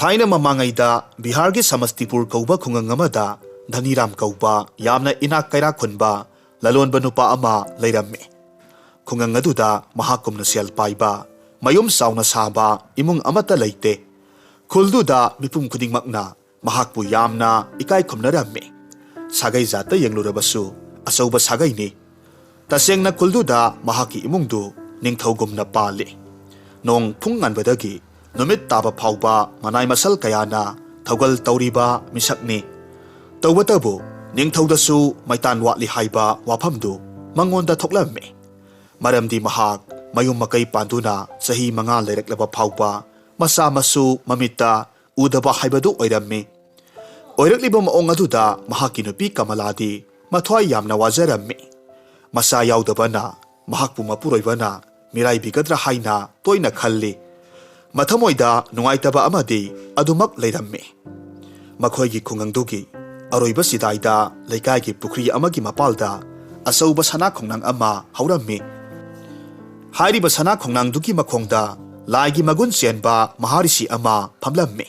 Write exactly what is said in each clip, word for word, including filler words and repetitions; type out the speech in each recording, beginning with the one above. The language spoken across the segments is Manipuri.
ꯊꯥꯏꯅ ꯃꯃꯥꯡꯉꯩꯗ ꯕꯤꯍꯥꯔꯒꯤ ꯁꯃꯁꯇꯤꯄꯨꯔ ꯀꯧꯕ ꯈꯨꯡꯒꯪ ꯑꯃꯗ ꯙꯅꯤꯔꯥꯝ ꯀꯧꯕ ꯌꯥꯝꯅ ꯏꯅꯥꯛ ꯀꯩꯔꯥꯛ ꯈꯨꯟꯕ ꯂꯂꯣꯟꯕ ꯅꯨꯄꯥ ꯑꯃ ꯂꯩꯔꯝꯃꯤ꯫ ꯈꯨꯡꯒꯪ ꯑꯗꯨꯗ ꯃꯍꯥꯛꯀꯨꯝꯅ ꯁꯦꯜ ꯄꯥꯏꯕ, ꯃꯌꯨꯝ ꯆꯥꯎꯅ ꯁꯥꯕ ꯏꯃꯨꯡ ꯑꯃꯠꯇ ꯂꯩꯇꯦ꯫ ꯈꯨꯜꯗꯨꯗ ꯃꯤꯄꯨꯝ ꯈꯨꯗꯤꯡꯃꯛꯅ ꯃꯍꯥꯛꯄꯨ ꯌꯥꯝꯅ ꯏꯀꯥꯏ ꯈꯨꯝꯅꯔꯝꯃꯤ꯫ ꯁꯥꯒꯩ ꯖꯥꯠꯇ ꯌꯦꯡꯂꯨꯔꯕꯁꯨ ꯑꯆꯧꯕ ꯁꯥꯒꯩꯅꯤ꯫ ꯇꯁꯦꯡꯅ ꯈꯨꯜꯗꯨꯗ ꯃꯍꯥꯛꯀꯤ ꯏꯃꯨꯡꯗꯨ ꯅꯤꯡꯊꯧꯒꯨꯝꯅ ꯄꯥꯜꯂꯤ꯫ ꯅꯣꯡ ꯐꯨꯡ ꯉꯟꯕꯗꯒꯤ ꯅꯨꯃꯤꯠ ꯇꯥꯕ ꯐꯥꯎꯕ ꯃꯅꯥꯏ ꯃꯁꯜ ꯀꯌꯥꯅ ꯊꯧꯒꯜ ꯇꯧꯔꯤꯕ ꯃꯤꯁꯛꯅꯤ꯫ ꯇꯧꯕꯇꯕꯨ ꯅꯤꯡꯊꯧꯗꯁꯨ ꯃꯩꯇꯥꯟ ꯋꯥꯠꯂꯤ ꯍꯥꯏꯕ ꯋꯥꯐꯝꯗꯨ ꯃꯉꯣꯟꯗ ꯊꯣꯛꯂꯝꯃꯤ꯫ ꯃꯔꯝꯗꯤ ꯃꯍꯥꯛ ꯃꯌꯨꯝ ꯃꯀꯩ ꯄꯥꯟꯗꯨꯅ ꯆꯍꯤ ꯃꯉꯥ ꯂꯩꯔꯛꯂꯕ ꯐꯥꯎꯕ ꯃꯆꯥ ꯃꯁꯨ ꯃꯃꯤꯠꯇ ꯎꯗꯕ ꯍꯥꯏꯕꯗꯨ ꯑꯣꯏꯔꯝꯃꯤ꯫ ꯑꯣꯏꯔꯛꯂꯤꯕ ꯃꯑꯣꯡ ꯑꯗꯨꯗ ꯃꯍꯥꯛꯀꯤ ꯅꯨꯄꯤ ꯀꯃꯂꯥꯗꯤ ꯃꯊ꯭ꯋꯥꯏ ꯌꯥꯝꯅ ꯋꯥꯖꯔꯝꯃꯤ꯫ ꯃꯆꯥ ꯌꯥꯎꯗꯕꯅ ꯃꯍꯥꯛꯄꯨ ꯃꯄꯨꯔꯣꯏꯕꯅ ꯃꯤꯔꯥꯏꯕꯤꯒꯗ꯭ꯔꯥ ꯍꯥꯏꯅ ꯇꯣꯏꯅ ꯈꯜꯂꯤ꯫ ꯃꯊꯃꯣꯏꯗ ꯅꯨꯡꯉꯥꯏꯇꯕ ꯑꯃꯗꯤ ꯑꯗꯨꯃꯛ ꯂꯩꯔꯝꯃꯤ꯫ ꯃꯈꯣꯏꯒꯤ ꯈꯨꯡꯒꯪꯗꯨꯒꯤ ꯑꯔꯣꯏꯕ ꯆꯤꯗꯥꯏꯗ ꯂꯩꯀꯥꯏꯒꯤ ꯄꯨꯈ꯭ꯔꯤ ꯑꯃꯒꯤ ꯃꯄꯥꯜꯗ ꯑꯆꯧꯕ ꯁꯅꯥ ꯈꯣꯡꯅꯥꯡ ꯑꯃ ꯍꯧꯔꯝꯃꯤ꯫ ꯍꯥꯏꯔꯤꯕ ꯁꯅꯥ ꯈꯣꯡꯅꯥꯡꯗꯨꯒꯤ ꯃꯈꯣꯡꯗ ꯂꯥꯏꯒꯤ ꯃꯒꯨꯟ ꯆꯦꯟꯕ ꯃꯍꯥꯔꯤꯁꯤ ꯑꯃ ꯐꯝꯂꯝꯃꯤ꯫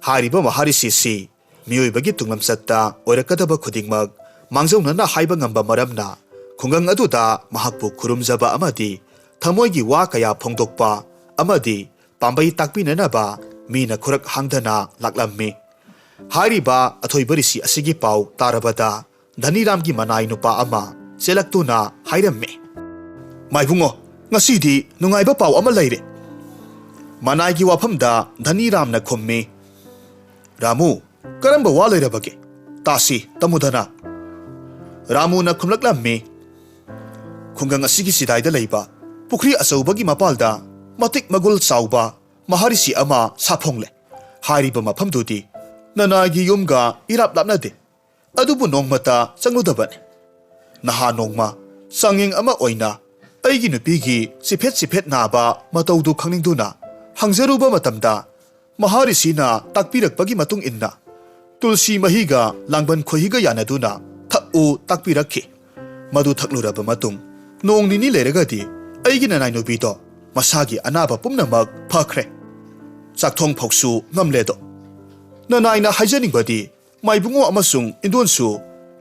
ꯍꯥꯏꯔꯤꯕ ꯃꯍꯥꯔꯤꯁꯤꯁꯤ ꯃꯤꯑꯣꯏꯕꯒꯤ ꯇꯨꯡꯂꯝꯆꯠꯇ ꯑꯣꯏꯔꯛꯀꯗꯕ ꯈꯨꯗꯤꯡꯃꯛ ꯃꯥꯡꯖꯧꯅꯅ ꯍꯥꯏꯕ ꯉꯝꯕ ꯃꯔꯝꯅ, ꯈꯨꯡꯒꯪ ꯑꯗꯨꯗ ꯃꯍꯥꯛꯄꯨ ꯈꯨꯔꯨꯝꯖꯕ ꯑꯃꯗꯤ ꯊꯃꯣꯏꯒꯤ ꯋꯥ ꯀꯌꯥ ꯐꯣꯡꯗꯣꯛꯄ ꯑꯃꯗꯤ ꯄꯥꯝꯕꯩ ꯇꯥꯛꯄꯤꯅꯅꯕ ꯃꯤꯅ ꯈꯨꯔꯛ ꯍꯥꯡꯗꯅ ꯂꯥꯛꯂꯝꯃꯤ꯫ ꯍꯥꯏꯔꯤꯕ ꯑꯊꯣꯏꯕ ꯔꯤꯁꯤ ꯑꯁꯤꯒꯤ ꯄꯥꯎ ꯇꯥꯔꯕꯗ ꯙꯅꯤꯔꯥꯝꯒꯤ ꯃꯅꯥꯏ ꯅꯨꯄꯥ ꯑꯃ ꯆꯦꯜꯂꯛꯇꯨꯅ ꯍꯥꯏꯔꯝꯃꯤ, "ꯃꯥꯏꯕꯨꯡꯉꯣ, ꯉꯁꯤꯗꯤ ꯅꯨꯡꯉꯥꯏꯕ ꯄꯥꯎ ꯑꯃ ꯂꯩꯔꯦ꯫" ꯃꯅꯥꯏꯒꯤ ꯋꯥꯐꯝꯗ ꯙꯅꯤꯔꯥꯝꯅ ꯈꯨꯝꯃꯤ, "ꯔꯥꯃꯨ, ꯀꯔꯝꯕ ꯋꯥ ꯂꯩꯔꯕꯒꯦ? ꯇꯥꯁꯤ, ꯇꯃꯨꯗꯅ꯫" ꯔꯥꯃꯨꯅ ꯈꯨꯝꯂꯛꯂꯝꯃꯤ, "ꯈꯨꯡꯒꯪ ꯑꯁꯤꯒꯤ ꯆꯤꯗꯥꯏꯗ ꯂꯩꯕ ꯄꯨꯈ꯭ꯔꯤ ꯑꯆꯧꯕꯒꯤ ꯃꯄꯥꯜꯗ ꯃꯇꯤꯛ ꯃꯒꯨꯜ ꯆꯥꯎꯕ ꯃꯍꯥꯔꯤꯁꯤ ꯑꯃ ꯁꯥꯐꯣꯡꯂꯦ꯫ ꯍꯥꯏꯔꯤꯕ ꯃꯐꯝꯗꯨꯗꯤ ꯅꯅꯥꯏꯒꯤ ꯌꯨꯝꯒ ꯏꯔꯥꯞ ꯂꯥꯞꯅꯗꯦ꯫ ꯑꯗꯨꯕꯨ ꯅꯣꯡꯃꯇ ꯆꯪꯂꯨꯗꯕꯅꯤ꯫ ꯅꯍꯥ ꯅꯣꯡꯃ ꯆꯥꯡꯌꯦꯡ ꯑꯃ ꯑꯣꯏꯅ ꯑꯩꯒꯤ ꯅꯨꯄꯤꯒꯤ ꯆꯤꯐꯦꯠ ꯆꯤꯐꯦꯠ ꯅꯥꯕ ꯃꯇꯧꯗꯨ ꯈꯪꯅꯤꯡꯗꯨꯅ ꯍꯪꯖꯔꯨꯕ ꯃꯇꯝꯗ, ꯃꯍꯥꯔꯤꯁꯤꯅ ꯇꯥꯛꯄꯤꯔꯛꯄꯒꯤ ꯃꯇꯨꯡ ꯏꯟꯅ ꯇꯨꯜꯁꯤ ꯃꯍꯤꯒ ꯂꯥꯡꯕꯟ ꯈꯣꯏꯍꯤꯒ ꯌꯥꯅꯗꯨꯅ ꯊꯛꯎ ꯇꯥꯛꯄꯤꯔꯛꯈꯤ꯫ ꯃꯗꯨ ꯊꯛꯂꯨꯔꯕ ꯃꯇꯨꯡ ꯅꯣꯡ ꯅꯤꯅꯤ ꯂꯩꯔꯒꯗꯤ ꯑꯩꯒꯤ ꯅꯅꯥꯏꯅꯨꯄꯤꯗꯣ ꯃꯁꯥꯒꯤ ꯑꯅꯥꯕ ꯄꯨꯝꯅꯃꯛ ꯐꯈ꯭ꯔꯦ꯫" ꯆꯥꯛꯊꯣꯡ ꯐꯥꯎꯁꯨ ꯉꯝꯂꯦꯗꯣ꯫ ꯅꯅꯥꯏꯅ ꯍꯥꯏꯖꯅꯤꯡꯕꯗꯤ ꯃꯥꯏꯕꯨꯡꯉꯣ ꯑꯃꯁꯨꯡ ꯏꯟꯗꯣꯟꯁꯨ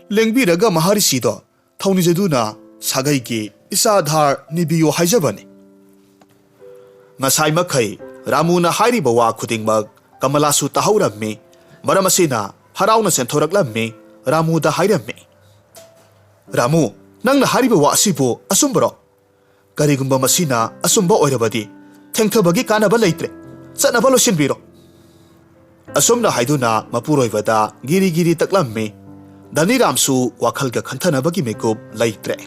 ꯂꯦꯡꯕꯤꯔꯒ ꯃꯍꯥꯔꯤꯁꯤꯗꯣ ꯊꯧꯅꯤꯖꯗꯨꯅ ꯁꯥꯒꯩꯒꯤ ꯏꯆꯥ ꯙꯥꯔ ꯅꯤꯕꯤꯌꯨ ꯍꯥꯏꯖꯕꯅꯤ꯫ ꯉꯁꯥꯏ ꯃꯈꯩ ꯔꯥꯃꯨꯅ ꯍꯥꯏꯔꯤꯕ ꯋꯥ ꯈꯨꯗꯤꯡꯃꯛ ꯀꯃꯂꯥꯁꯨ ꯇꯥꯍꯧꯔꯝꯃꯤ꯫ ꯃꯔꯝ ꯑꯁꯤꯅ ꯍꯔꯥꯎꯅ ꯆꯦꯟꯊꯣꯔꯛꯂꯝꯃꯤ꯫ ꯔꯥꯃꯨꯗ ꯍꯥꯏꯔꯝꯃꯤ, "ꯔꯥꯃꯨ, ꯅꯪꯅ ꯍꯥꯏꯔꯤꯕ ꯋꯥ ꯑꯁꯤꯕꯨ ꯑꯆꯨꯝꯕꯔꯣ? ꯀꯔꯤꯒꯨꯝꯕ ꯃꯁꯤꯅ ꯑꯆꯨꯝꯕ ꯑꯣꯏꯔꯕꯗꯤ ꯊꯦꯡꯊꯕꯒꯤ ꯀꯥꯟꯅꯕ ꯂꯩꯇ꯭ꯔꯦ꯫ ꯆꯠꯅꯕ ꯂꯣꯏꯁꯤꯟꯕꯤꯔꯣ꯫" ꯑꯁꯨꯝꯅ ꯍꯥꯏꯗꯨꯅ ꯃꯄꯨꯔꯣꯏꯕꯗ ꯒꯤꯔꯤ ꯒꯤꯔꯤ ꯇꯛꯂꯝꯃꯤ꯫ ꯙꯅꯤꯔꯥꯝꯁꯨ ꯋꯥꯈꯜꯒ ꯈꯟꯊꯅꯕꯒꯤ ꯃꯤꯀꯨꯞ ꯂꯩꯇ꯭ꯔꯦ꯫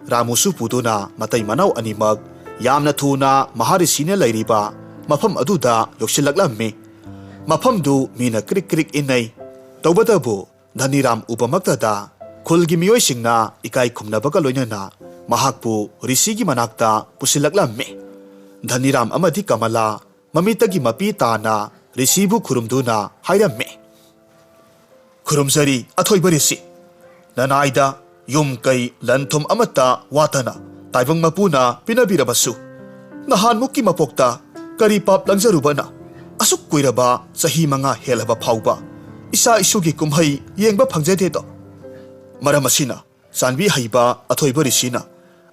ꯔꯥꯃꯨꯁꯨ ꯄꯨꯗꯨꯅ ꯃꯇꯩ ꯃꯅꯥꯎ ꯑꯅꯤꯃꯛ ꯌꯥꯝꯅ ꯊꯨꯅ ꯃꯍꯥꯔꯤꯁꯤꯅ ꯂꯩꯔꯤꯕ ꯃꯐꯝ ꯑꯗꯨꯗ ꯌꯧꯁꯤꯜꯂꯛꯂꯝꯃꯤ꯫ ꯃꯐꯝꯗꯨ ꯃꯤꯅ ꯀ꯭ꯔꯤꯛ ꯀ꯭ꯔꯤꯛ ꯏꯟꯅꯩ꯫ ꯇꯧꯕꯇꯕꯨ ꯙꯅꯤꯔꯥꯝ ꯎꯕꯃꯛꯇꯗ ꯈꯨꯜꯒꯤ ꯃꯤꯑꯣꯏꯁꯤꯡꯅ ꯏꯀꯥꯏ ꯈꯨꯝꯅꯕꯒ ꯂꯣꯏꯅꯅ ꯃꯍꯥꯛꯄꯨ ꯔꯤꯁꯤꯒꯤ ꯃꯅꯥꯛꯇ ꯄꯨꯁꯤꯜꯂꯛꯂꯝꯃꯤ꯫ ꯙꯅꯤꯔꯥꯝ ꯑꯃꯗꯤ ꯀꯃꯂꯥ ꯃꯃꯤꯠꯇꯒꯤ ꯃꯄꯤ ꯇꯥꯅ ꯔꯤꯁꯤꯕꯨ ꯈꯨꯔꯨꯝꯗꯨꯅ ꯍꯥꯏꯔꯝꯃꯤ, "ꯈꯨꯔꯨꯝꯖꯔꯤ ꯑꯊꯣꯏꯕ ꯔꯤꯁꯤ꯫ ꯅꯅꯥꯏꯗ ꯌꯨꯝ ꯀꯩ ꯂꯟ ꯊꯨꯝ ꯑꯃꯠꯇ ꯋꯥꯠꯇꯅ ꯇꯥꯏꯕꯪ ꯃꯄꯨꯅ ꯄꯤꯅꯕꯤꯔꯕꯁꯨ, ꯅꯍꯥꯟꯃꯨꯛꯀꯤ ꯃꯄꯣꯛꯇ ꯀꯔꯤ ꯄꯥꯞ ꯂꯪꯖꯔꯨꯕꯅ ꯑꯁꯨꯛ ꯀꯨꯏꯔꯕ ꯆꯍꯤ ꯃꯉꯥ ꯍꯦꯜꯂꯕ ꯐꯥꯎꯕ ꯏꯆꯥ ꯏꯁꯨꯒꯤ ꯀꯨꯝꯍꯩ ꯌꯦꯡꯕ ꯐꯪꯖꯗꯦꯗꯣ? ꯃꯔꯝ ꯑꯁꯤꯅ ꯆꯥꯟꯕꯤ ꯍꯩꯕ ꯑꯊꯣꯏꯕ ꯔꯤꯁꯤꯅ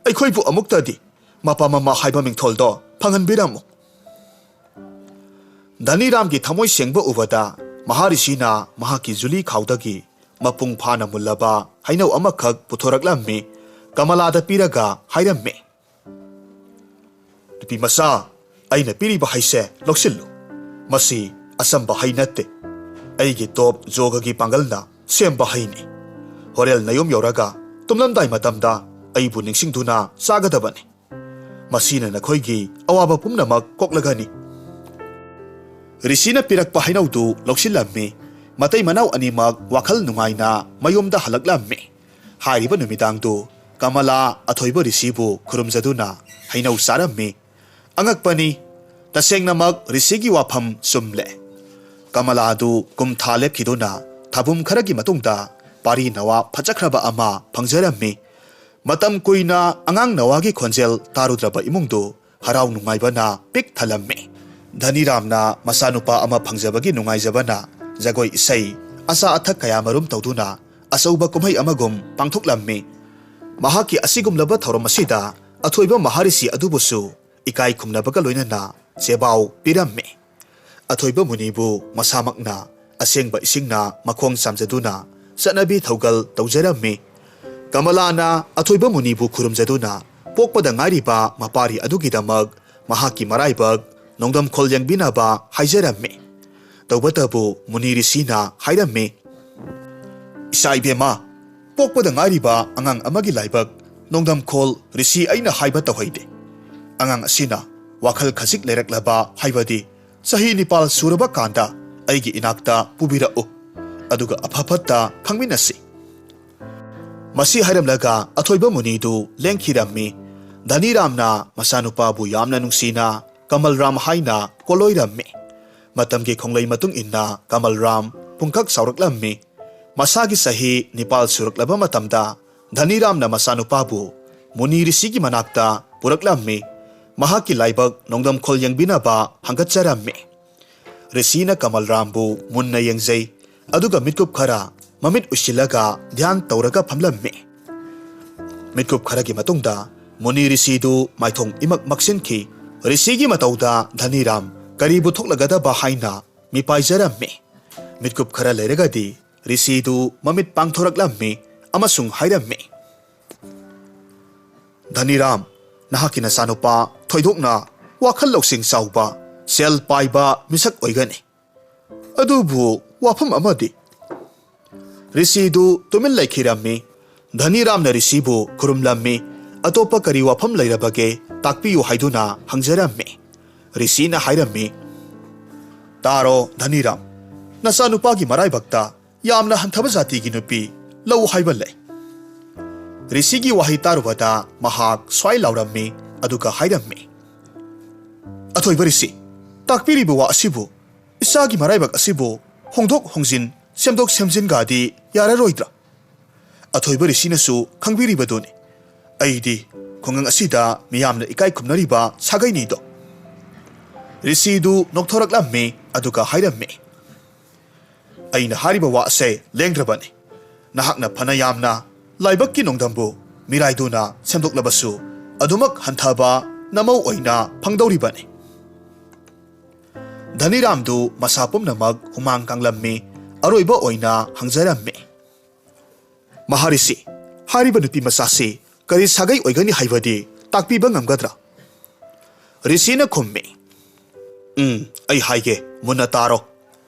ꯑꯩꯈꯣꯏꯕꯨ ꯑꯃꯨꯛꯇꯗꯤ ꯃꯄꯥ ꯃꯃꯥ ꯍꯥꯏꯕ ꯃꯤꯡꯊꯣꯜꯗꯣ ꯐꯪꯍꯟꯕꯤꯔꯝꯃꯨ꯫" ꯙꯅꯤꯔꯥꯝꯒꯤ ꯊꯃꯣꯏ ꯁꯦꯡꯕ ꯎꯕꯗ ꯃꯍꯥꯔꯤꯁꯤꯅ ꯃꯍꯥꯛꯀꯤ ꯖꯨꯂꯤ ꯈꯥꯎꯗꯒꯤ ꯃꯄꯨꯡ ꯐꯥꯅ ꯃꯨꯜꯂꯕ ꯍꯩꯅꯧ ꯑꯃꯈꯛ ꯄꯨꯊꯣꯔꯛꯂꯝꯃꯤ꯫ ꯀꯃꯂꯥꯗ ꯄꯤꯔꯒ ꯍꯥꯏꯔꯝꯃꯤ, "ꯅꯨꯄꯤ ꯃꯆꯥ, ꯑꯩꯅ ꯄꯤꯔꯤꯕ ꯍꯩꯁꯦ ꯂꯧꯁꯤꯜꯂꯨ꯫ ꯃꯁꯤ ꯑꯆꯝꯕ ꯍꯩ ꯅꯠꯇꯦ꯫ ꯑꯩꯒꯤ ꯇꯣꯞ ꯖꯣꯒꯒꯤ ꯄꯥꯡꯒꯜꯅ ꯁꯦꯝꯕ ꯍꯩꯅꯤ꯫ ꯍꯣꯔꯦꯜ ꯅꯌꯨꯝ ꯌꯧꯔꯒ ꯇꯨꯝꯂꯝꯗꯥꯏ ꯃꯇꯝꯗ ꯑꯩꯕꯨ ꯅꯤꯡꯁꯤꯡꯗꯨꯅ ꯆꯥꯒꯗꯕꯅꯤ꯫ ꯃꯁꯤꯅ ꯅꯈꯣꯏꯒꯤ ꯑꯋꯥꯕ ꯄꯨꯝꯅꯃꯛ ꯀꯣꯛꯂꯒꯅꯤ꯫" ꯔꯤꯁꯤꯅ ꯄꯤꯔꯛꯄ ꯍꯩꯅꯧꯗꯨ ꯂꯧꯁꯤꯜꯂꯝꯃꯤ꯫ ꯃꯇꯩ ꯃꯅꯥꯎ ꯑꯅꯤꯃꯛ ꯋꯥꯈꯜ ꯅꯨꯡꯉꯥꯏꯅ ꯃꯌꯨꯝꯗ ꯍꯜꯂꯛꯂꯝꯃꯤ꯫ ꯍꯥꯏꯔꯤꯕ ꯅꯨꯃꯤꯗꯥꯡꯗꯨ ꯀꯃꯂꯥ ꯑꯊꯣꯏꯕ ꯔꯤꯁꯤꯕꯨ ꯈꯨꯔꯨꯝꯖꯗꯨꯅ ꯍꯩꯅꯧ ꯆꯥꯔꯝꯃꯤ꯫ ꯑꯉꯛꯄꯅꯤ, ꯇꯁꯦꯡꯅꯃꯛ ꯔꯤꯁꯤꯒꯤ ꯋꯥꯐꯝ ꯆꯨꯝꯂꯦ꯫ ꯀꯃꯂꯥꯗꯨ ꯀꯨꯝ ꯊꯥ ꯂꯦꯞꯈꯤꯗꯨꯅ ꯊꯥꯕꯨꯝ ꯈꯔꯒꯤ ꯃꯇꯨꯡꯗ ꯄꯥꯔꯤ ꯅꯋꯥ ꯐꯖꯈ꯭ꯔꯕ ꯑꯃ ꯐꯪꯖꯔꯝꯃꯤ꯫ ꯃꯇꯝ ꯀꯨꯏꯅ ꯑꯉꯥꯡ ꯅꯋꯥꯒꯤ ꯈꯣꯟꯖꯦꯜ ꯇꯥꯔꯨꯗ꯭ꯔꯕ ꯏꯃꯨꯡꯗꯨ ꯍꯔꯥꯎ ꯅꯨꯡꯉꯥꯏꯕꯅ ꯄꯤꯛ ꯊꯜꯂꯝꯃꯤ꯫ ꯙꯅꯤꯔꯥꯝꯅ ꯃꯆꯥꯅꯨꯄꯥ ꯑꯃ ꯐꯪꯖꯕꯒꯤ ꯅꯨꯡꯉꯥꯏꯖꯕꯅ ꯖꯒꯣꯏ ꯏꯁꯩ, ꯑꯆꯥ ꯑꯊꯛ ꯀꯌꯥꯃꯔꯨꯝ ꯇꯧꯗꯨꯅ ꯑꯆꯧꯕ ꯀꯨꯝꯍꯩ ꯑꯃꯒꯨꯝ ꯄꯥꯡꯊꯣꯛꯂꯝꯃꯤ꯫ ꯃꯍꯥꯛꯀꯤ ꯑꯁꯤꯒꯨꯝꯂꯕ ꯊꯧꯔꯝ ꯑꯁꯤꯗ ꯑꯊꯣꯏꯕ ꯃꯍꯥꯔꯤꯁꯤ ꯑꯗꯨꯕꯨꯁꯨ ꯏꯀꯥꯏ ꯈꯨꯝꯅꯕꯒ ꯂꯣꯏꯅꯅ ꯆꯦꯕꯥꯎ ꯄꯤꯔꯝꯃꯤ꯫ ꯑꯊꯣꯏꯕ ꯃꯨꯅꯤꯕꯨ ꯃꯁꯥꯃꯛꯅ ꯑꯁꯦꯡꯕ ꯏꯁꯤꯡꯅ ꯃꯈꯣꯡ ꯆꯥꯝꯖꯗꯨꯅ ꯆꯠꯅꯕꯤ ꯊꯧꯒꯜ ꯇꯧꯖꯔꯝꯃꯤ꯫ ꯀꯃꯂꯥꯅ ꯑꯊꯣꯏꯕ ꯃꯨꯅꯤꯕꯨ ꯈꯨꯔꯨꯝꯖꯗꯨꯅ ꯄꯣꯛꯄꯗ ꯉꯥꯏꯔꯤꯕ ꯃꯄꯥꯔꯤ ꯑꯗꯨꯒꯤꯗꯃꯛ ꯃꯍꯥꯛꯀꯤ ꯃꯔꯥꯏꯕꯛ ꯅꯣꯡꯗꯝꯈꯣꯜ ꯌꯦꯡꯕꯤꯅꯕ ꯍꯥꯏꯖꯔꯝꯃꯤ꯫ ꯇꯧꯕꯇꯕꯨ ꯃꯨꯅꯤ ꯔꯤꯁꯤꯅ ꯍꯥꯏꯔꯝꯃꯤ, "ꯏꯆꯥ ꯏꯕꯦꯝꯃ, ꯄꯣꯛꯄꯗ ꯉꯥꯏꯔꯤꯕ ꯑꯉꯥꯡ ꯑꯃꯒꯤ ꯂꯥꯏꯕꯛ ꯅꯣꯡꯗꯝꯈꯣꯜ ꯔꯤꯁꯤ ꯑꯩꯅ ꯍꯥꯏꯕ ꯇꯧꯍꯩꯗꯦ꯫ ꯑꯉꯥꯡ ꯑꯁꯤꯅ ꯋꯥꯈꯜ ꯈꯖꯤꯛ ꯂꯩꯔꯛꯂꯕ, ꯍꯥꯏꯕꯗꯤ ꯆꯍꯤ ꯅꯤꯄꯥꯜ ꯁꯨꯔꯕ ꯀꯥꯟꯗ ꯑꯩꯒꯤ ꯏꯅꯥꯛꯇ ꯄꯨꯕꯤꯔꯛꯎ, ꯑꯗꯨꯒ ꯑꯐ ꯐꯠꯇ ꯈꯪꯃꯤꯟꯅꯁꯤ"꯫ ꯃꯁꯤ ꯍꯥꯏꯔꯝꯂꯒ ꯑꯊꯣꯏꯕ ꯃꯨꯅꯤꯗꯨ ꯂꯦꯡꯈꯤꯔꯝꯃꯤ꯫ ꯙꯅꯤꯔꯥꯝꯅ ꯃꯆꯥꯅꯨꯄꯥꯕꯨ ꯌꯥꯝꯅ ꯅꯨꯡꯁꯤꯅ ꯀꯃꯜꯔꯥꯝ ꯍꯥꯏꯅ ꯀꯣꯂꯣꯏꯔꯝꯃꯤ꯫ ꯃꯇꯝꯒꯤ ꯈꯣꯡꯂꯩ ꯃꯇꯨꯡ ꯏꯟꯅ ꯀꯃꯜꯔꯥꯝ ꯄꯨꯡꯀꯛ ꯆꯥꯎꯔꯛꯂꯝꯃꯤ꯫ ꯃꯁꯥꯒꯤ ꯆꯍꯤ ꯅꯤꯄꯥꯜ ꯁꯨꯔꯛꯂꯕ ꯃꯇꯝꯗ ꯙꯅꯤꯔꯥꯝꯅ ꯃꯆꯥꯅꯨꯄꯥꯕꯨ ꯃꯨꯅꯤ ꯔꯤꯁꯤꯒꯤ ꯃꯅꯥꯛꯇ ꯄꯨꯔꯛꯂꯝꯃꯤ꯫ ꯃꯍꯥꯛꯀꯤ ꯂꯥꯏꯕꯛ ꯅꯣꯡꯗꯝꯈꯣꯜ ꯌꯦꯡꯕꯤꯅꯕ ꯍꯪꯒꯠꯆꯔꯝꯃꯤ꯫ ꯔꯤꯁꯤꯅ ꯀꯃꯜꯔꯥꯝꯕꯨ ꯃꯨꯟꯅ ꯌꯦꯡꯖꯩ, ꯑꯗꯨꯒ ꯃꯤꯠꯀꯨꯞ ꯈꯔ ꯃꯃꯤꯠ ꯎꯏꯁꯤꯜꯂꯒ ꯙ꯭ꯌꯥꯟ ꯇꯧꯔꯒ ꯐꯝꯂꯝꯃꯤ꯫ ꯃꯤꯠꯀꯨꯞ ꯈꯔꯒꯤ ꯃꯇꯨꯡꯗ ꯃꯨꯅꯤ ꯔꯤꯁꯤꯗꯨ ꯃꯥꯏꯊꯣꯡ ꯏꯃꯛ ꯃꯛꯁꯤꯟꯈꯤ꯫ ꯔꯤꯁꯤꯒꯤ ꯃꯇꯧꯗ ꯙꯅꯤꯔꯥꯝ ꯀꯔꯤꯕꯨ ꯊꯣꯛꯂꯒꯗꯕ ꯍꯥꯏꯅ ꯃꯤꯄꯥꯏꯖꯔꯝꯃꯤ꯫ ꯃꯤꯠꯀꯨꯞ ꯈꯔ ꯂꯩꯔꯒꯗꯤ ꯔꯤꯁꯤꯗꯨ ꯃꯃꯤꯠ ꯄꯥꯡꯊꯣꯔꯛꯂꯝꯃꯤ ꯑꯃꯁꯨꯡ ꯍꯥꯏꯔꯝꯃꯤ, "ꯙꯅꯤꯔꯥꯝ, ꯅꯍꯥꯛꯀꯤ ꯅꯆꯥꯅꯨꯄꯥ ꯊꯣꯏꯗꯣꯛꯅ ꯋꯥꯈꯜ ꯂꯧꯁꯤꯡ ꯆꯥꯎꯕ, ꯁꯦꯜ ꯄꯥꯏꯕ ꯃꯤꯁꯛ ꯑꯣꯏꯒꯅꯤ꯫ ꯑꯗꯨꯕꯨ ꯋꯥꯐꯝ ꯑꯃꯗꯤ"꯫ ꯔꯤꯁꯤꯗꯨ ꯇꯨꯃꯤꯟ ꯂꯩꯈꯤꯔꯝꯃꯤ꯫ ꯙꯅꯤꯔꯥꯝꯅ ꯔꯤꯁꯤꯕꯨ ꯈꯨꯔꯨꯝꯂꯝꯃꯤ꯫ "ꯑꯇꯣꯞꯄ ꯀꯔꯤ ꯋꯥꯐꯝ ꯂꯩꯔꯕꯒꯦ? ꯇꯥꯛꯄꯤꯌꯨ" ꯍꯥꯏꯗꯨꯅ ꯍꯪꯖꯔꯝꯃꯤ꯫ ꯔꯤꯁꯤꯅ ꯍꯥꯏꯔꯝꯃꯤ, "ꯇꯥꯔꯣ ꯙꯅꯤꯔꯥꯝ, ꯅꯆꯥꯅꯨꯄꯥꯒꯤ ꯃꯔꯥꯏꯕꯛꯇ ꯌꯥꯝꯅ ꯍꯟꯊꯕ ꯖꯥꯇꯤꯒꯤ ꯅꯨꯄꯤ ꯂꯧ ꯍꯥꯏꯕ ꯂꯩ"꯫ ꯔꯤꯁꯤꯒꯤ ꯋꯥꯍꯩ ꯇꯥꯔꯨꯕꯗ ꯃꯍꯥꯛ ꯁ꯭ꯋꯥꯏ ꯂꯥꯎꯔꯝꯃꯤ, ꯑꯗꯨꯒ ꯍꯥꯏꯔꯝꯃꯤ, "ꯑꯊꯣꯏꯕ ꯔꯤꯁꯤ, ꯇꯥꯛꯄꯤꯔꯤꯕ ꯋꯥ ꯑꯁꯤꯕꯨ ꯏꯆꯥꯒꯤ ꯃꯔꯥꯏꯕꯛ ꯑꯁꯤꯕꯨ ꯍꯣꯡꯗꯣꯛ ꯍꯣꯡꯖꯤꯟ, ꯁꯦꯝꯗꯣꯛ ꯁꯦꯝꯖꯤꯟꯒꯗꯤ ꯌꯥꯔꯔꯣꯏꯗ꯭ꯔꯥ? ꯑꯊꯣꯏꯕ ꯔꯤꯁꯤꯅꯁꯨ ꯈꯪꯕꯤꯔꯤꯕꯗꯨꯅꯤ꯫ ꯑꯩꯗꯤ ꯈꯨꯡꯒꯪ ꯑꯁꯤꯗ ꯃꯤꯌꯥꯝꯅ ꯏꯀꯥꯏ ꯈꯨꯝꯅꯔꯤꯕ ꯁꯥꯒꯩꯅꯤꯗꯣ"꯫ ꯔꯤꯁꯤꯗꯨ ꯅꯣꯛꯊꯣꯔꯛꯂꯝꯃꯤ, ꯑꯗꯨꯒ ꯍꯥꯏꯔꯝꯃꯤ, "ꯑꯩꯅ ꯍꯥꯏꯔꯤꯕ ꯋꯥ ꯑꯁꯦ ꯂꯦꯡꯗ꯭ꯔꯕꯅꯤ꯫ ꯅꯍꯥꯛꯅ ꯐꯅ ꯌꯥꯝꯅ ꯂꯥꯏꯕꯛꯀꯤ ꯅꯣꯡꯗꯝꯕꯨ ꯃꯤꯔꯥꯏꯗꯨꯅ ꯁꯦꯝꯗꯣꯛꯂꯕꯁꯨ, ꯑꯗꯨꯃꯛ ꯍꯟꯊꯕ ꯅꯃꯧ ꯑꯣꯏꯅ ꯐꯪꯗꯧꯔꯤꯕꯅꯤ"꯫ ꯙꯅꯤꯔꯥꯝꯗꯨ ꯃꯁꯥ ꯄꯨꯝꯅꯃꯛ ꯍꯨꯃꯥꯡ ꯀꯥꯡꯂꯝꯃꯤ꯫ ꯑꯔꯣꯏꯕ ꯑꯣꯏꯅ ꯍꯪꯖꯔꯝꯃꯤ, "ꯃꯍꯥꯔꯤꯁꯤ, ꯍꯥꯏꯔꯤꯕ ꯅꯨꯄꯤ ꯃꯆꯥꯁꯤ ꯀꯔꯤ ꯁꯥꯒꯩ ꯑꯣꯏꯒꯅꯤ ꯍꯥꯏꯕꯗꯤ ꯇꯥꯛꯄꯤꯕ ꯉꯝꯒꯗ꯭ꯔꯥ?" ꯔꯤꯁꯤꯅ ꯈꯨꯝꯃꯤ, "ꯎꯝ, ꯑꯩ ꯍꯥꯏꯒꯦ, ꯃꯨꯟꯅ ꯇꯥꯔꯣ꯫